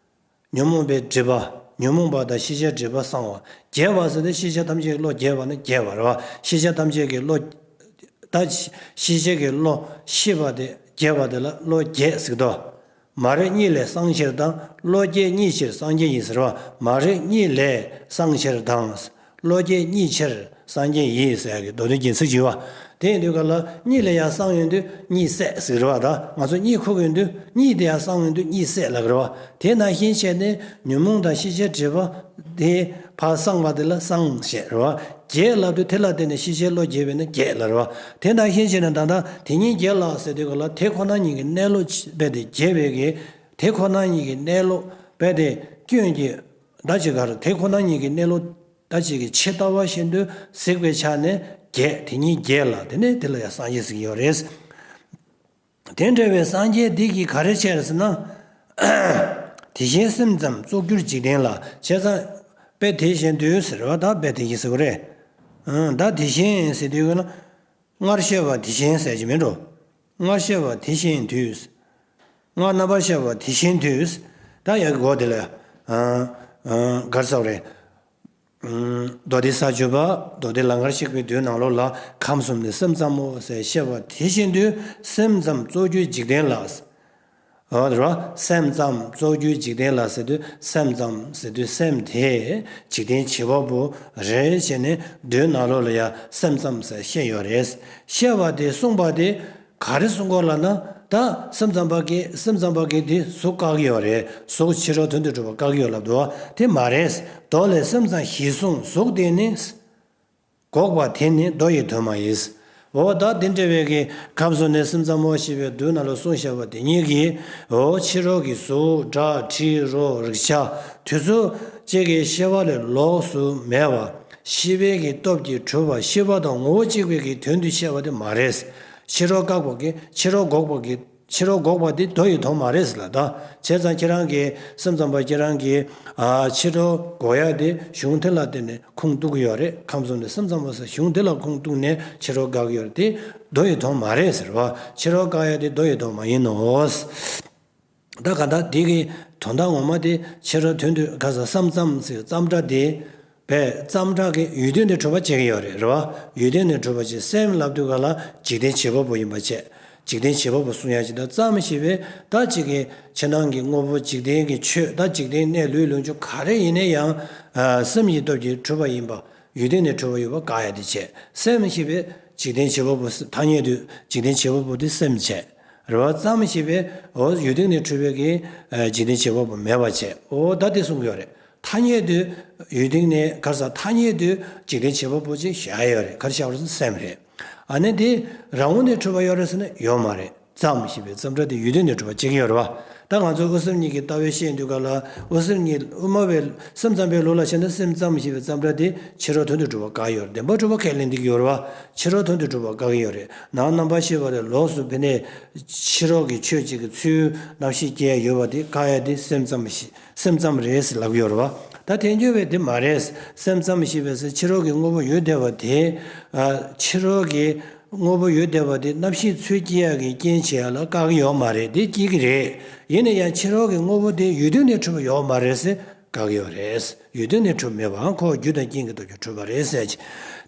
ཉོན་མོངས་པའི་སྒྲིབ་པ། ཉོན་མོངས་པ་དང་ཤེས་བྱའི་སྒྲིབ་པ་སངས་པ། རྒྱས་པ་ཟེར་ནས་ཤེས་བྱ་ཐམས་ཅད་ཀྱི་བློ་རྒྱས་པ་ནི་རྒྱས་པ་རེད་བ། ཤེས་བྱ་ཐམས་ཅད་ཀྱི་བློ། ད་ཤེས་བྱ་གི་བློ་ཤེས་པ་དེ་རྒྱས་པ་དེ་ལ་བློ་རྒྱས་ཟེར་གྱི་འདུག་མ་རིག་གཉིད་ལས་སངས་ཕྱིར་དང་། བློ་རྒྱས་གཉིད་ཕྱིར་སངས་རྒྱས་ཡིན་ཟེར་བ། མ་རིག་གཉིད་ལས་སངས་ཕྱིར་དང་། བློ་རྒྱས་གཉིད་ཕྱིར་སངས་རྒྱས་ཡིན་ཟེར་ཡག་གི་མདོ་དོན་རྒྱན་ཚིག་ཅིག་ཡོད་བ། དེ་ཡིན་དུས་ག་ལ་གཉིད་ལས་ཡང་སངས་ཡོང་དུས་གཉིད་སད་ཟེར་བ། ད་ང་ཚོ་གཉིད་ཁུག་ཡོང་དུས་གཉིད་དེ་ཡང་སངས་ཡོང་དུས་གཉིད་སད་ལབ་ཀྱི་རེད་བ། དེ་ནང་བཞིན་བྱས་ནས་ཉོན་མོངས་དང་ཤེས་བྱའི་སྒྲིབ་པ་དེ་ཕར་སངས་པ་དེ་ལ་སངས་ཞེས་རེད་བ། རྒྱས་ལབ་དུས་དེ་ལ་བརྟེན་ནས་ཤེས་བྱའི་བློ་རྒྱས་པས་ན་རྒྱས་ལབ་རེད་བ། དེ་ནང་བཞིན་བྱས་ནས་ད་ལྟ་དེ་ཉིད་བརྒྱད་ལ་ཟེར་དུས་ག་ལ་དེ་ཁོ་ན་ཉིད་ཀྱི་གནས་ལུགས་རྦད་དེ་རྒྱས་པའི་གི། དེ་ཁོ་ན་ཉིད་ཀྱི་གནས་ལུགས་རྦད་དེ་སྐྱོན་གྱི། ད་ཅི་ག་རེ། དེ་ཁོ་ན་ཉིད་ཀྱི་གནས་ལུགས་ད་ཅི་གི་ཇི་ལྟ་བ་བཞིན་དུ་གཟིགས་པའི་ཆ་ནས་བརྒྱད། དེ་ཉིད་བརྒྱད་ལ། དེ་ནས་དེ་ལ་ཡང་སངས་རྒྱས་ཟེར་གྱི་ཡོད་རེད། དེ་འདྲ་བའི་སངས་རྒྱས་འདི་གིས་ག་རེ་བྱས་ཟེར་ན། དེ་བཞིན་སེམས་ཙམ་གཙོ་གྱུར་འཇིག་རྟེན་ལ། བྱས་ཙང་དཔེ་དེ་བཞིན་དུ་ཟེར་བ། ད་དཔེ་དེ་བཞིན་ཟེར་བ་རེད། ཨང་། ད་དེ་བཞིན་ཟེར་དུས་ཀྱི་ན། སྔར་བཤད་པ་དེ་བཞིན་ཟེར་གྱི་མིན་འགྲོ། སྔར་བཤད་པ་དེ་བཞིན་དུས། སྔར་རྣམ་པར་བཤད་པ་དེ་བཞིན་དུས། ད་ཡ་གི་གོ་དེ་ལ། ཨང་། ཨང་། གར་སོགས་རེད། མདོ་སྡེ་ས་བཅུ་པ། མདོ་སྡེ་ལང་ཀར་གཤེགས་པའི་དུས་ནང་ལོགས་ལ། ཁམས་གསུམ་ནི་སེམས་ཙམ་མོ་ཟེར་བཤད་པ་དེ་བཞིན་དུ། སེམས་ཙམ་གཙོ་རྒྱུ་འཇིག་རྟེན་ལ། འོ་རེད་བ། སེམས་ཙམ་གཙོ་རྒྱུ་འཇིག་རྟེན་ལ་ཟེར་དུས། སེམས་ཙམ་ཟེར་དུས་སེམས་དེ་འཇིག་རྟེན་བྱེད་པ་པོ་རེད་ཟེར་ནས། མདོའི་ནང་ལོགས་ལ་ཡང་སེམས་ཙམ་ཟེར་བཤད་ཡོད་རེད། བཤད་པ་དེ་གསུངས་པ་དེ་ག་རེ་གསུང་གི་ཡོད་ལབ་ན། ད་སེམས་ཙམ་པ་གིས། སེམས་ཙམ་པ་གིས་དེ་གཟུགས་བཀག་གི་ཡོད་རེད། གཟུགས་ཕྱི་རོལ་དོན་དུ་གྲུབ་པ་བཀག་གི་ཡོད་ལབ་འདུག་བ། དེ་མ་རེད། མདོ་ལས་སེམས་ཙམ་ཞེས་གསུངས། གཟུགས་དེ་ནི། འགོག་པ་དེ་ནི་མདོ་ཡི་དོན་མ་ཡིན། འོ་ད་དེ་འདྲ་བའི་གི་ཁམས་གསུམ་ནི་སེམས་ཙམ་མོ་ཞེས་པའི་མདོའི་ནང་ལ་གསུངས་བཞག་པ་དེ་ཉིད་ཀྱིས། འོ་ཕྱི་རོལ་གྱི་གཟུགས། སྒྲ། དྲི། རོ། རེག་བྱ་དེ་ཚོ་གཅིག་གི་ཤེས་པ་ལས་ལོགས་སུ་མེད་པ། ཤེས་པའི་གི་སྟོབས་ཀྱིས་གྲུབ་པ། ཤེས་པ་དང་ངོ་བོ་གཅིག་པའི་གི་དོན་དུ་བཤད་པ་དེ་མ་རེད། ཕྱི་རོལ་བཀག་པ་གི། ཕྱི་རོལ་འགོག་པ་གི། ཕྱི་རོལ་འགོག་པ་དེ་མདོ་ཡི་དོན་མ་རེད་ཟེར་ལ། ད་བྱས་ཙང་ཁྱེད་རང་གིས། སེམས་ཙམ་པ་ཁྱེད་རང་གིས། ཨ། ཕྱི་རོལ་འགོག་ཡ་དེ་གཞུང་དེ་ལ་བརྟེན་ནས་ཁུངས་གཏུག་གི་ཡོད་རེད། ཁམས་གསུམ་ནི་སེམས་ཙམ་མོ་ཟེར་གཞུང་དེ་ལ་ཁུངས་གཏུག་ནས་ཕྱི་རོལ་བཀག་གི་ཡོད་རེད། དེ་མདོ་ཡི་དོན་མ་རེད་ཟེར་བ། ཕྱི་རོལ་བཀག་ཡ་དེ་མདོ་ཡི་དོན་མ་ཡིན་ནོ། ད་ག་ད་འདི་གི་དོན་དག་ངོ་མ་དེ་ཕྱི་རོལ་དོན་དུ་ག་ས་སེམས་ཙམ་ཟེར་ཙམ་སྒྲ་དེ། པས་ཙམ་སྒྲ་གི་ཡུལ་དོན་དུ་གྲུབ་པ་བྱེད་ཀྱི་ཡོད་རེད། རེད་བ། ཡུལ་དོན་དུ་གྲུབ་པ་བྱེད། སེམས་ལབ་དུས་ག་ལ་འཇིག་རྟེན་བྱེད་པ་པོ་ཡིན་པ་བྱས། འཇིག་རྟེན་བྱེད་པ་པོ་གསུང་ཡ་ཅིག་དང་། ཙམ་ཞེས་པས་ད་ཅིག་གི་ཕྱི་ནང་གི་དངོས་པོ་འཇིག་རྟེན་གྱི་ཆོས། ད་འཇིག་རྟེན་གནས་ལུས་ལོངས་སྤྱོད་ག་རེ་ཡིན་ན་ཡང་། ཨ། སེམས་ཀྱི་སྟོབས་ཀྱིས་གྲུབ་པ་ཡིན་པ། ཡུལ་དོན་ནས་གྲུབ་པ་ཡོད་པ་བཀག་ཡ་དེ་བྱས། སེམས་ཞེས་པས་འཇིག་རྟེན་བྱེད་པ་པོ། ཐ་སྙད་དུ་འཇིག་རྟེན་བྱེད་པ་པོ་དེ་སེམས་བྱས། རེད་བ། ཙམ་ཞེས་པས། འོ་ཡུལ་དོན་ནས་གྲུབ་པའི་གི། ཨ། འཇིག་རྟེན་བྱེད་པ་པོ་མེད་པ་བྱས། འོ་ད་དེ་གསུང་གི་ཡོད་རེད། ཐ་སྙད་དུ་ཡུལ་དོན་ནས་ག་ས་ཐ་སྙད་དུ་འཇིག་རྟེན་བྱེད་པ་པོ་ཅིག་བཞག་ཡོད་རེད། ག་རེ་བཞག་པ་རེད་ཟེར་ན་སེམས་རེད། ཨ་ནི་དེ་རང་ངོས་ནས་གྲུབ་པ་ཡོད་རེད་ཟེར་ན་ཡོད་མ་རེད། ཙམ་ཞེས་པའི་ཙམ་སྒྲ་དེ་ཡུལ་དོན་ནས་གྲུབ་པ་བྱེད་ཀྱི་ཡོད་རེད་བ། ད་ང་ཚོས་དབུ་སེམས་གཉིས་ཀྱི་ལྟ་བའི་བཤད་དུས་ག་ལ། དབུ་སེམས་གཉིས། དབུ་མ་པའི་སེམས་ཙམ་པའི་ལུགས་ལ་བྱས་ན། སེམས་ཙམ་ཞེས་པའི་ཙམ་སྒྲ་དེ་ཕྱི་རོལ་དོན་དུ་གྲུབ་པ་བཀག་ཡོད་རེད། བདེན་པར་གྲུབ་པ་ཁས་ལེན་འདི་གི་ཡོད་རེད་བ། ཕྱི་རོལ་དོན་དུ་གྲུབ་པ་བཀག་གི་ཡོད་རེད། ནང་རྣམ་པར་ཤེས་པ་ལས་ལོགས་སུ། ཕ་ནས་ཕྱི་རོལ་གྱི་ཆོས་གཅིག་གི་ཚུལ་རྣམ་ཤེས་སྐྱེ་ཡ་ཡོད་པ་དེ་བཀག་ཡ་དེ་སེམས་ཙམ་ཞིག་སེམས་ཙམ་རེད་ཟེར་ལབ་ཡོད་རེད་བ། ད་དེ་འགྱུར་བས་དེ་མ་རེད། སེམས་ཙམ་ཞེས་པའི་ཕྱི་རོལ་གྱི་དངོས་པོ་ཡོད་བསྡད་པ་དེ། ཨ། ཕྱི་རོལ་གྱི་དངོས་པོ་ཡོད་བསྡད་པ་དེ་རྣམ་ཤེས་ཚུལ་སྐྱེ་ཡག་གི་རྐྱེན་བྱེད་ཡག་ལ་བཀག་གི་ཡོད་མ་རེད། དེ་སྐྱེ་གི་རེད། ཡིན་ན་ཡང་ཕྱི་རོལ་གྱི་དངོས་པོ་དེ་ཡུལ་དོན་ནས་གྲུབ་པ་ཡོད་མ་རེད་ཟེར་བཀག་གི་ཡོད་རེད། ཡུལ་དོན་ནས་གྲུབ་མེད་པའང་ཁོ་རྒྱུ་དང་རྐྱེན་གྱི་སྟོབས་ཀྱིས་གྲུབ་པ་རེད་ཟེར་གྱི།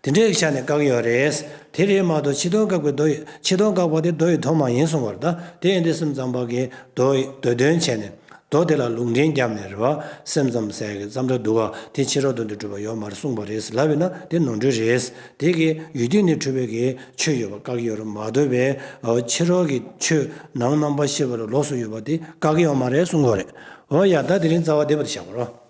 དེ་འདྲའི་ཆ་ནས་བཀག་གི་ཡོད་རེད། དེ་རེད་མ་གཏོགས་ཕྱི་དོན་བཀག་པའི་མདོ་ཡི། ཕྱི་དོན་བཀག་པ་དེ་མདོ་ཡི་དོན་མ་ཡིན་གསུང་བར། ད་དེ་ཡིན་དུས་སེམས་ཙམ་པ་གིས་མདོ་ཡི་མདོ་དོན་བྱས་ནས། མདོ་དེ་ལ་ལུང་འདྲེན་བརྒྱབ་ནས། རེད་བ། སེམས་ཙམ་ཟེར་གྱི་ཙམ་སྒྲ་འདུག་ག་དེ་ཕྱི་རོལ་དོན་དུ་གྲུབ་པ་ཡོད་མ་རེད་གསུངས་པ་རེད་ཟེར་ལབ་ཡོད་ན་དེ་ནོར་འཁྲུལ་རེད། དེ་གིས་ཡུལ་དོན་ནས་གྲུབ་པའི་གི་ཆོས་ཡོད་པ་བཀག་གི་ཡོད་རེད་མ་གཏོགས་པའི། ཨོ། ཕྱི་རོལ་གྱི་ཆོས་ནང་རྣམ་པར་ཤེས་པ་ལ་ལོགས་སུ་ཡོད་པ་དེ་བཀག་གི་ཡོད་མ་རེད་གསུང་གི་ཡོད་རེད། འོ་ཡ། ད་དེ་རིང་རྩ་བ་བདེ་པོ་དེ་བཞག་པ་རོ།